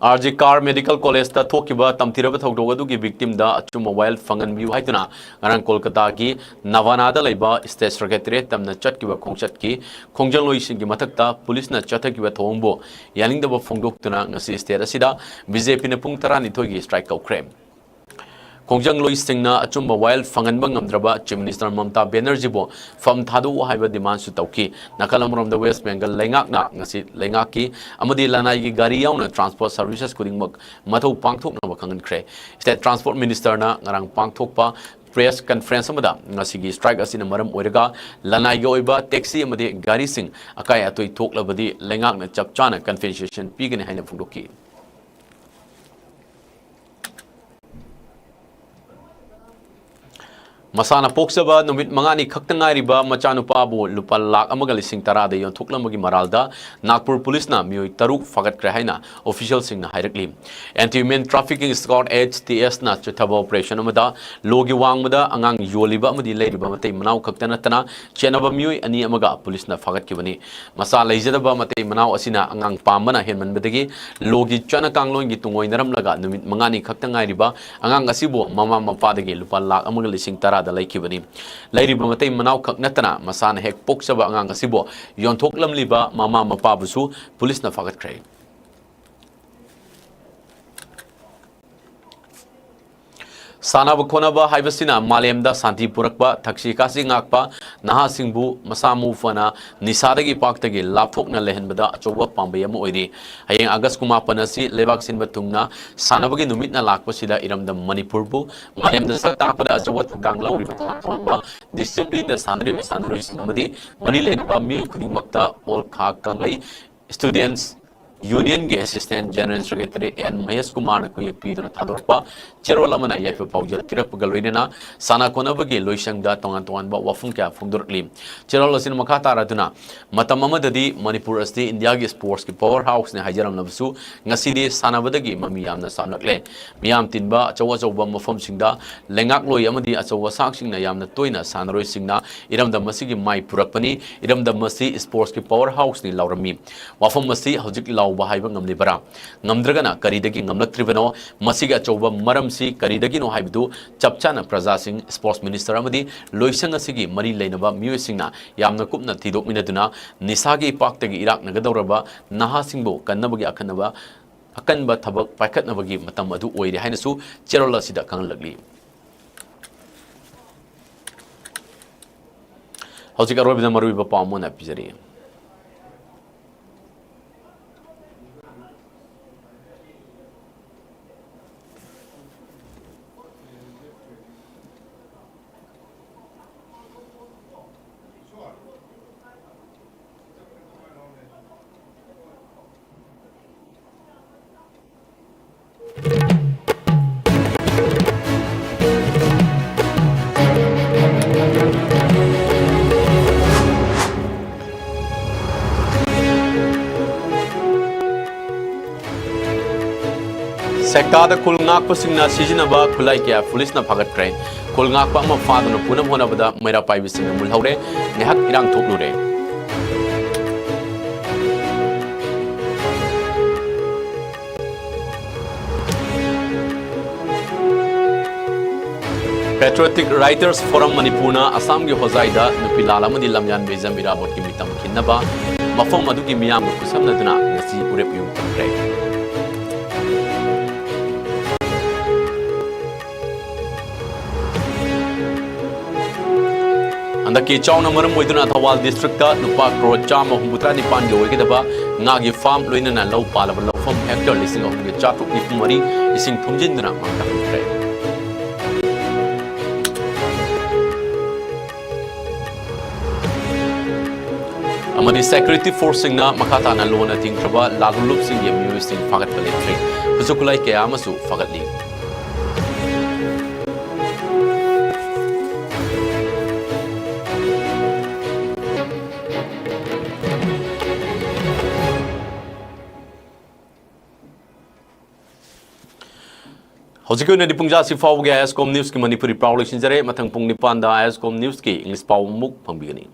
R G Kar Medical Collegeꯇ ꯊꯣꯛꯈꯤꯕ ꯇꯝꯊꯤꯔꯕ ꯊꯧꯗꯣꯛ ꯑꯗꯨꯒꯤ victimꯗ ꯑꯆꯨꯝꯕ ꯋꯥꯌꯦꯜ ꯐꯪꯍꯟꯕꯤꯌꯨ ꯍꯥꯏꯗꯨꯅ ꯉꯔꯥꯡ ꯀꯣꯜꯀꯇꯥꯒꯤ ꯅꯚꯥꯅꯥꯗ ꯂꯩꯕ state secretariat ꯇꯝꯅ ꯆꯠꯈꯤꯕ ꯈꯣꯡꯆꯠꯀꯤ ꯈꯣꯡꯖꯪꯂꯣꯏꯁꯤꯡꯒꯤ ꯃꯊꯛꯇ ꯄꯨꯂꯤꯁꯅ ꯆꯠꯊꯈꯤꯕ ꯊꯧꯑꯣꯡꯕꯨ ꯌꯥꯅꯤꯡꯗꯕ ꯐꯣꯡꯗꯣꯛꯇꯨꯅ ꯉꯁꯤ state ꯑꯁꯤꯗ BJPꯅ ꯄꯨꯡ ꯇꯔꯥꯅꯤꯊꯣꯏꯒꯤ strike ꯀꯧꯈ꯭ꯔꯦ꯫ ꯈꯣꯡꯖꯪꯂꯣꯏꯁꯤꯡꯅ ꯑꯆꯨꯝꯕ ꯋꯥꯌꯦꯜ ꯐꯪꯍꯟꯕ ꯉꯝꯗ꯭ꯔꯕ Chief Minister ꯃꯝꯇꯥ ꯕꯦꯅꯔꯖꯤꯕꯨ ꯐꯝ ꯊꯥꯗꯣꯛꯎ ꯍꯥꯏꯕ demand ꯁꯨ ꯇꯧꯈꯤ꯫ ꯅꯥꯀꯜ ꯑꯃꯔꯣꯝꯗ West Bengal ꯂꯩꯉꯥꯛꯅ ꯉꯁꯤ ꯂꯩꯉꯥꯛꯀꯤ ꯑꯃꯗꯤ ꯂꯅꯥꯏꯒꯤ ꯒꯥꯔꯤ ꯌꯥꯎꯅ transport services ꯈꯨꯗꯤꯡꯃꯛ ꯃꯊꯧ ꯄꯥꯡꯊꯣꯛꯅꯕ ꯈꯪꯍꯟꯈ꯭ꯔꯦ꯫ State Transport Ministerꯅ ꯉꯔꯥꯡ ꯄꯥꯡꯊꯣꯛꯄ press conference ꯑꯃꯗ ꯉꯁꯤꯒꯤ strike ꯑꯁꯤꯅ ꯃꯔꯝ ꯑꯣꯏꯔꯒ ꯂꯅꯥꯏꯒꯤ ꯑꯣꯏꯕ taxi ꯑꯃꯗꯤ ꯒꯥꯔꯤꯁꯤꯡ ꯑꯀꯥꯏ ꯑꯇꯣꯏ ꯊꯣꯛꯂꯕꯗꯤ ꯂꯩꯉꯥꯛꯅ ꯆꯞ ꯆꯥꯅ compensation ꯄꯤꯒꯅꯤ ꯍꯥꯏꯅ ꯐꯣꯡꯗꯣꯛꯈꯤ꯫ ꯃꯁꯥꯅ ꯄꯣꯛꯆꯕ ꯅꯨꯃꯤꯠ ꯃꯉꯥꯅꯤ ꯈꯛꯇ ꯉꯥꯏꯔꯤꯕ ꯃꯆꯥꯅꯨꯄꯥꯕꯨ ꯂꯨꯄꯥ ꯂꯥꯈ ꯑꯃꯒ ꯂꯤꯁꯤꯡ ꯇꯔꯥꯗ ꯌꯣꯟꯊꯣꯛꯂꯝꯕꯒꯤ ꯃꯔꯥꯜꯗ ꯅꯥꯒꯄꯨꯔ ꯄꯨꯂꯤꯁꯅ ꯃꯤꯑꯣꯏ ꯇꯔꯨꯛ ꯐꯥꯒꯠꯈ꯭ꯔꯦ ꯍꯥꯏꯅ ꯑꯣꯐꯤꯁꯤꯌꯦꯜꯁꯤꯡꯅ ꯍꯥꯏꯔꯛꯂꯤ꯫ ꯑꯦꯟꯇꯤ ꯍ꯭ꯌꯨꯃꯦꯟ ꯇ꯭ꯔꯥꯐꯤꯀꯤꯡ ꯁ꯭ꯀ꯭ꯋꯥꯗ, ꯑꯦꯆ ꯇꯤ ꯑꯦꯁꯅ ꯆꯠꯊꯕ ꯑꯣꯄꯔꯦꯁꯟ ꯑꯃꯗ ꯂꯣꯒꯤ ꯋꯥꯡꯃꯗ ꯑꯉꯥꯡ ꯌꯣꯜꯂꯤꯕ ꯑꯃꯗꯤ ꯂꯩꯔꯤꯕ ꯃꯇꯩ ꯃꯅꯥꯎ ꯈꯛꯇ ꯅꯠꯇꯅ ꯆꯦꯟꯅꯕ ꯃꯤꯑꯣꯏ ꯑꯅꯤ ꯑꯃꯒ ꯄꯨꯂꯤꯁꯅ ꯐꯥꯒꯠꯈꯤꯕꯅꯤ꯫ ꯃꯆꯥ ꯂꯩꯖꯗꯕ ꯃꯇꯩ ꯃꯅꯥꯎ ꯑꯁꯤꯅ ꯑꯉꯥꯡ ꯄꯥꯝꯕꯅ ꯍꯦꯟꯃꯟꯕꯗꯒꯤ ꯂꯣꯒꯤ ꯆꯠꯅ ꯀꯥꯡꯂꯣꯟꯒꯤ ꯇꯨꯡꯑꯣꯏꯅꯔꯝꯂꯒ ꯅꯨꯃꯤꯠ ꯃꯉꯥꯅꯤ ꯈꯛꯇ ꯉꯥꯏꯔꯤꯕ ꯑꯉꯥꯡ ꯑꯁꯤꯕꯨ ꯃꯃꯥ ꯃꯄꯥꯗꯒꯤ ꯂꯨꯄꯥ ꯂꯥꯈ ꯑꯃꯒ ꯂꯤꯁꯤꯡ ꯇꯔꯥꯗ ꯂꯩꯈꯤꯕꯅꯤ꯫ ꯂꯩꯔꯤꯕ ꯃꯇꯩ ꯃꯅꯥꯎꯈꯛ ꯅꯠꯇꯅ ꯃꯁꯥꯅ ꯍꯦꯛ ꯄꯣꯛꯆꯕ ꯑꯉꯥꯡ ꯑꯁꯤꯕꯨ ꯌꯣꯟꯊꯣꯛꯂꯝꯂꯤꯕ ꯃꯃꯥ ꯃꯄꯥꯕꯨꯁꯨ ꯄꯨꯂꯤꯁꯅ ꯐꯥꯒꯠꯈ꯭ꯔꯦ꯫ ꯁꯥꯟꯅꯕ ꯈꯣꯠꯅꯕ ꯍꯥꯏꯕꯁꯤꯅ ꯃꯥꯂꯦꯝꯗ ꯁꯥꯟꯇꯤ ꯄꯨꯔꯛꯄ, ꯊꯛꯁꯤ ꯈꯥꯁꯤ ꯉꯥꯛꯄ, ꯅꯍꯥꯁꯤꯡꯕꯨ ꯃꯁꯥ ꯃꯎ ꯐꯅ ꯅꯤꯁꯥꯗꯒꯤ ꯏꯄꯥꯛꯇꯒꯤ ꯂꯥꯞꯊꯣꯛꯅ ꯂꯩꯍꯟꯕꯗ ꯑꯆꯧꯕ ꯄꯥꯝꯕꯩ ꯑꯃ ꯑꯣꯏꯔꯤ꯫ ꯍꯌꯦꯡ ꯑꯥꯒꯁ ꯀꯨꯟꯃꯥꯄꯟ ꯑꯁꯤ ꯂꯩꯕꯥꯛ ꯁꯤꯟꯕ ꯊꯨꯡꯅ ꯁꯥꯟꯅꯕꯒꯤ ꯅꯨꯃꯤꯠꯅ ꯂꯥꯛꯄꯁꯤꯗ ꯏꯔꯝꯗꯝ ꯃꯅꯤꯄꯨꯔꯕꯨ ꯃꯥꯂꯦꯝꯗ ꯁꯛ ꯇꯥꯛꯄꯗ ꯑꯆꯧꯕ ꯊꯧꯗꯥꯡ ꯂꯧꯔꯤꯕ ꯇꯣꯉꯥꯟ ꯇꯣꯉꯥꯟꯕ ꯗꯤꯁꯤꯄ꯭ꯂꯤꯟꯗ ꯁꯥꯟꯅꯔꯤꯕ ꯁꯥꯟꯅꯔꯣꯏꯁꯤꯡ ꯑꯃꯗꯤ ꯃꯔꯤ ꯂꯩꯅꯕ ꯃꯤꯑꯣꯏ ꯈꯨꯗꯤꯡꯃꯛꯇ ꯑꯣꯜ ꯈꯥ ꯀꯪꯂꯩ ꯁ꯭ꯇꯨꯗꯦꯟꯠꯁ ꯌꯨꯅꯤꯌꯟꯒꯤ assistant general secretary N Mahesh ꯀꯨꯃꯥꯔꯅ ꯈꯨꯌꯦꯛ ꯄꯤꯗꯨꯅ ꯊꯥꯗꯣꯔꯛꯄ ꯆꯦꯔꯣꯜ ꯑꯃꯅ ꯌꯥꯏꯐ ꯄꯥꯎꯖꯦꯜ ꯄꯤꯔꯛꯄꯒ ꯂꯣꯏꯅꯅ ꯁꯥꯟꯅ ꯈꯣꯠꯅꯕꯒꯤ ꯂꯣꯏꯁꯪꯗ ꯇꯣꯉꯥꯟ ꯇꯣꯉꯥꯟꯕ ꯋꯥꯐꯝ ꯀꯌꯥ ꯐꯣꯡꯗꯣꯔꯛꯂꯤ꯫ ꯆꯦꯔꯣꯜ ꯑꯁꯤꯅ ꯃꯈꯥ ꯇꯥꯔꯗꯨꯅ, ꯃꯇꯝ ꯑꯃꯗꯗꯤ ꯃꯅꯤꯄꯨꯔ ꯑꯁꯤ ꯏꯟꯗꯤꯌꯥꯒꯤ ꯁ꯭ꯄꯣꯔꯠꯁꯀꯤ ꯄꯥꯋꯔ ꯍꯥꯎꯁꯅꯤ ꯍꯥꯏꯖꯔꯝꯂꯕꯁꯨ, ꯉꯁꯤꯗꯤ ꯁꯥꯟꯅꯕꯗꯒꯤ ꯃꯃꯤ ꯌꯥꯝꯅ ꯆꯥꯝꯂꯛꯂꯦ꯫ ꯃꯤꯌꯥꯝ ꯇꯤꯟꯕ ꯑꯆꯧ ꯑꯆꯧꯕ ꯃꯐꯝꯁꯤꯡꯗ ꯂꯩꯉꯥꯛꯂꯣꯏ ꯑꯃꯗꯤ ꯑꯆꯧ ꯑꯁꯥꯡꯁꯤꯡꯅ ꯌꯥꯝꯅ ꯇꯣꯏꯅ ꯁꯥꯟꯅꯔꯣꯏꯁꯤꯡꯅ ꯏꯔꯝꯗꯝ ꯑꯁꯤꯒꯤ ꯃꯥꯏ ꯄꯨꯔꯛꯄꯅꯤ, ꯏꯔꯝꯗꯝ ꯑꯁꯤ ꯁ꯭ꯄꯣꯔꯠꯁꯀꯤ ꯄꯥꯋꯔ ꯍꯥꯎꯁꯅꯤ ꯂꯥꯎꯔꯝꯃꯤ꯫ ꯋꯥꯐꯝ ꯑꯁꯤ ꯍꯧꯖꯤꯛ ꯂꯥꯎꯕ ꯍꯥꯏꯕ ꯉꯝꯂꯤꯕꯔꯥ? ꯉꯝꯗ꯭ꯔꯒꯅ ꯀꯔꯤꯗꯒꯤ ꯉꯝꯂꯛꯇ꯭ꯔꯤꯕꯅꯣ? ꯃꯁꯤꯒꯤ ꯑꯆꯧꯕ ꯃꯔꯝꯁꯤ ꯀꯔꯤꯗꯒꯤꯅꯣ ꯍꯥꯏꯕꯗꯨ ꯆꯞ ꯆꯥꯅ ꯄ꯭ꯔꯖꯥꯁꯤꯡ, ꯁ꯭ꯄꯣꯔꯠꯁ ꯃꯤꯅꯤꯁꯇꯔ ꯑꯃꯗꯤ ꯂꯣꯏꯁꯪ ꯑꯁꯤꯒꯤ ꯃꯔꯤ ꯂꯩꯅꯕ ꯃꯤꯑꯣꯏꯁꯤꯡꯅ ꯌꯥꯝꯅ ꯀꯨꯞꯅ ꯊꯤꯗꯣꯛꯃꯤꯟꯅꯗꯨꯅ ꯅꯤꯁꯥꯒꯤ ꯏꯄꯥꯛꯇꯒꯤ ꯏꯔꯥꯛꯅꯒꯗꯧꯔꯕ ꯅꯍꯥꯁꯤꯡꯕꯨ ꯀꯟꯅꯕꯒꯤ ꯑꯈꯟꯅꯕ, ꯑꯀꯟꯕ ꯊꯕꯛ ꯄꯥꯏꯈꯠꯅꯕꯒꯤ ꯃꯇꯝ ꯑꯗꯨ ꯑꯣꯏꯔꯦ ꯍꯥꯏꯅꯁꯨ ꯆꯦꯔꯣꯜ ꯑꯁꯤꯗ ꯈꯪꯍꯜꯂꯛꯂꯤ꯫ ꯍꯧꯖꯤꯛ ꯑꯔꯣꯏꯕꯗ ꯃꯔꯨꯑꯣꯏꯕ ꯄꯥꯎ ꯑꯃ ꯑꯣꯏꯅ ꯄꯤꯖꯔꯤ꯫ ꯁꯦꯛꯇꯥꯗ ꯈꯨꯜ ꯉꯥꯛꯄꯁꯤꯡꯅ ꯁꯤꯖꯤꯟꯅꯕ ꯈꯨꯠꯂꯥꯏ ꯀꯌꯥ ꯄꯨꯂꯤꯁꯅ ꯐꯥꯒꯠꯈ꯭ꯔꯦ꯫ ꯈꯨꯜ ꯉꯥꯛꯄ ꯑꯃ ꯐꯥꯗꯨꯅ ꯄꯨꯅꯕ ꯍꯣꯠꯅꯕꯗ ꯃꯩꯔꯥ ꯄꯥꯏꯕꯤꯁꯤꯡꯅ ꯃꯨꯜꯍꯧꯔꯦ꯫ ꯉꯥꯏꯍꯥꯛ ꯏꯔꯥꯡ ꯊꯣꯛꯂꯨꯔꯦ꯫ Patriotic Writers Forum ꯃꯅꯤꯄꯨꯔꯅ ꯑꯁꯥꯝꯒꯤ ꯍꯣꯖꯥꯏꯗ ꯅꯨꯄꯤ ꯂꯥꯜ ꯑꯃꯗꯤ ꯂꯝꯌꯥꯟꯕ ꯏꯖꯝ ꯏꯔꯥꯕꯣꯠꯀꯤ ꯃꯤꯇꯝ ꯈꯤꯟꯅꯕ ꯃꯐꯝ ꯑꯗꯨꯒꯤ ꯃꯤꯌꯥꯝꯒ ꯈꯨꯠꯁꯝꯅꯗꯨꯅ ꯉꯁꯤ ꯎꯔꯦꯞ ꯎꯌꯨꯡ ꯊꯝꯈ꯭ꯔꯦ꯫ ꯍꯟꯗꯛꯀꯤ ꯆꯥꯎꯅ ꯃꯔꯝ ꯑꯣꯏꯗꯨꯅ ꯊꯧꯕꯥꯜ districtꯇ ꯂꯨꯄꯥ ꯀ꯭ꯔꯣꯔ ꯆꯥꯝꯃ ꯍꯨꯝꯐꯨꯇꯔꯥ ꯅꯤꯄꯥꯟꯒꯤ ꯑꯣꯏꯒꯗꯕ ꯉꯥꯒꯤ farm ꯂꯣꯏꯅꯅ ꯂꯧ ꯄꯥꯜꯂꯕ ꯂꯧꯐꯝ hectare ꯂꯤꯁꯤꯡ ꯑꯍꯨꯝꯒ ꯆꯥꯇ꯭ꯔꯨꯛ ꯅꯤꯐꯨ ꯃꯔꯤ ꯏꯁꯤꯡ ꯊꯨꯝꯖꯤꯟꯗꯨꯅ ꯃꯥꯡꯍꯟꯈ꯭ꯔꯦ꯫ ꯑꯃꯗꯤ security forceꯁꯤꯡꯅ ꯃꯈꯥ ꯇꯥꯅ ꯂꯣꯟꯅ ꯊꯤꯡꯈ꯭ꯔꯕ ꯂꯥꯜꯍꯧꯂꯨꯞꯁꯤꯡꯒꯤ ꯃꯤꯑꯣꯏꯁꯤꯡ ꯐꯥꯒꯠꯄ ꯂꯦꯞꯇ꯭ꯔꯤ꯫ ꯈꯨꯠꯁꯨ ꯈꯨꯠꯂꯥꯏ ꯀꯌꯥ ꯑꯃꯁꯨ ꯐꯥꯒꯠꯂꯤ꯫ ꯍꯧꯖꯤꯛꯀꯤ ꯑꯣꯏꯅꯗꯤ ꯄꯨꯡꯖꯥꯁꯤ ꯐꯥꯎꯕꯒꯤ ISCOM Newsꯀꯤ ꯃꯅꯤꯄꯨꯔꯤ ꯄꯥꯎ ꯂꯣꯏꯁꯤꯟꯖꯔꯦ꯫ ꯃꯊꯪ ꯄꯨꯡ ꯅꯤꯄꯥꯟꯗ ISCOM Newsꯀꯤ English ꯄꯥꯎ ꯑꯃꯨꯛ ꯐꯪꯕꯤꯒꯅꯤ꯫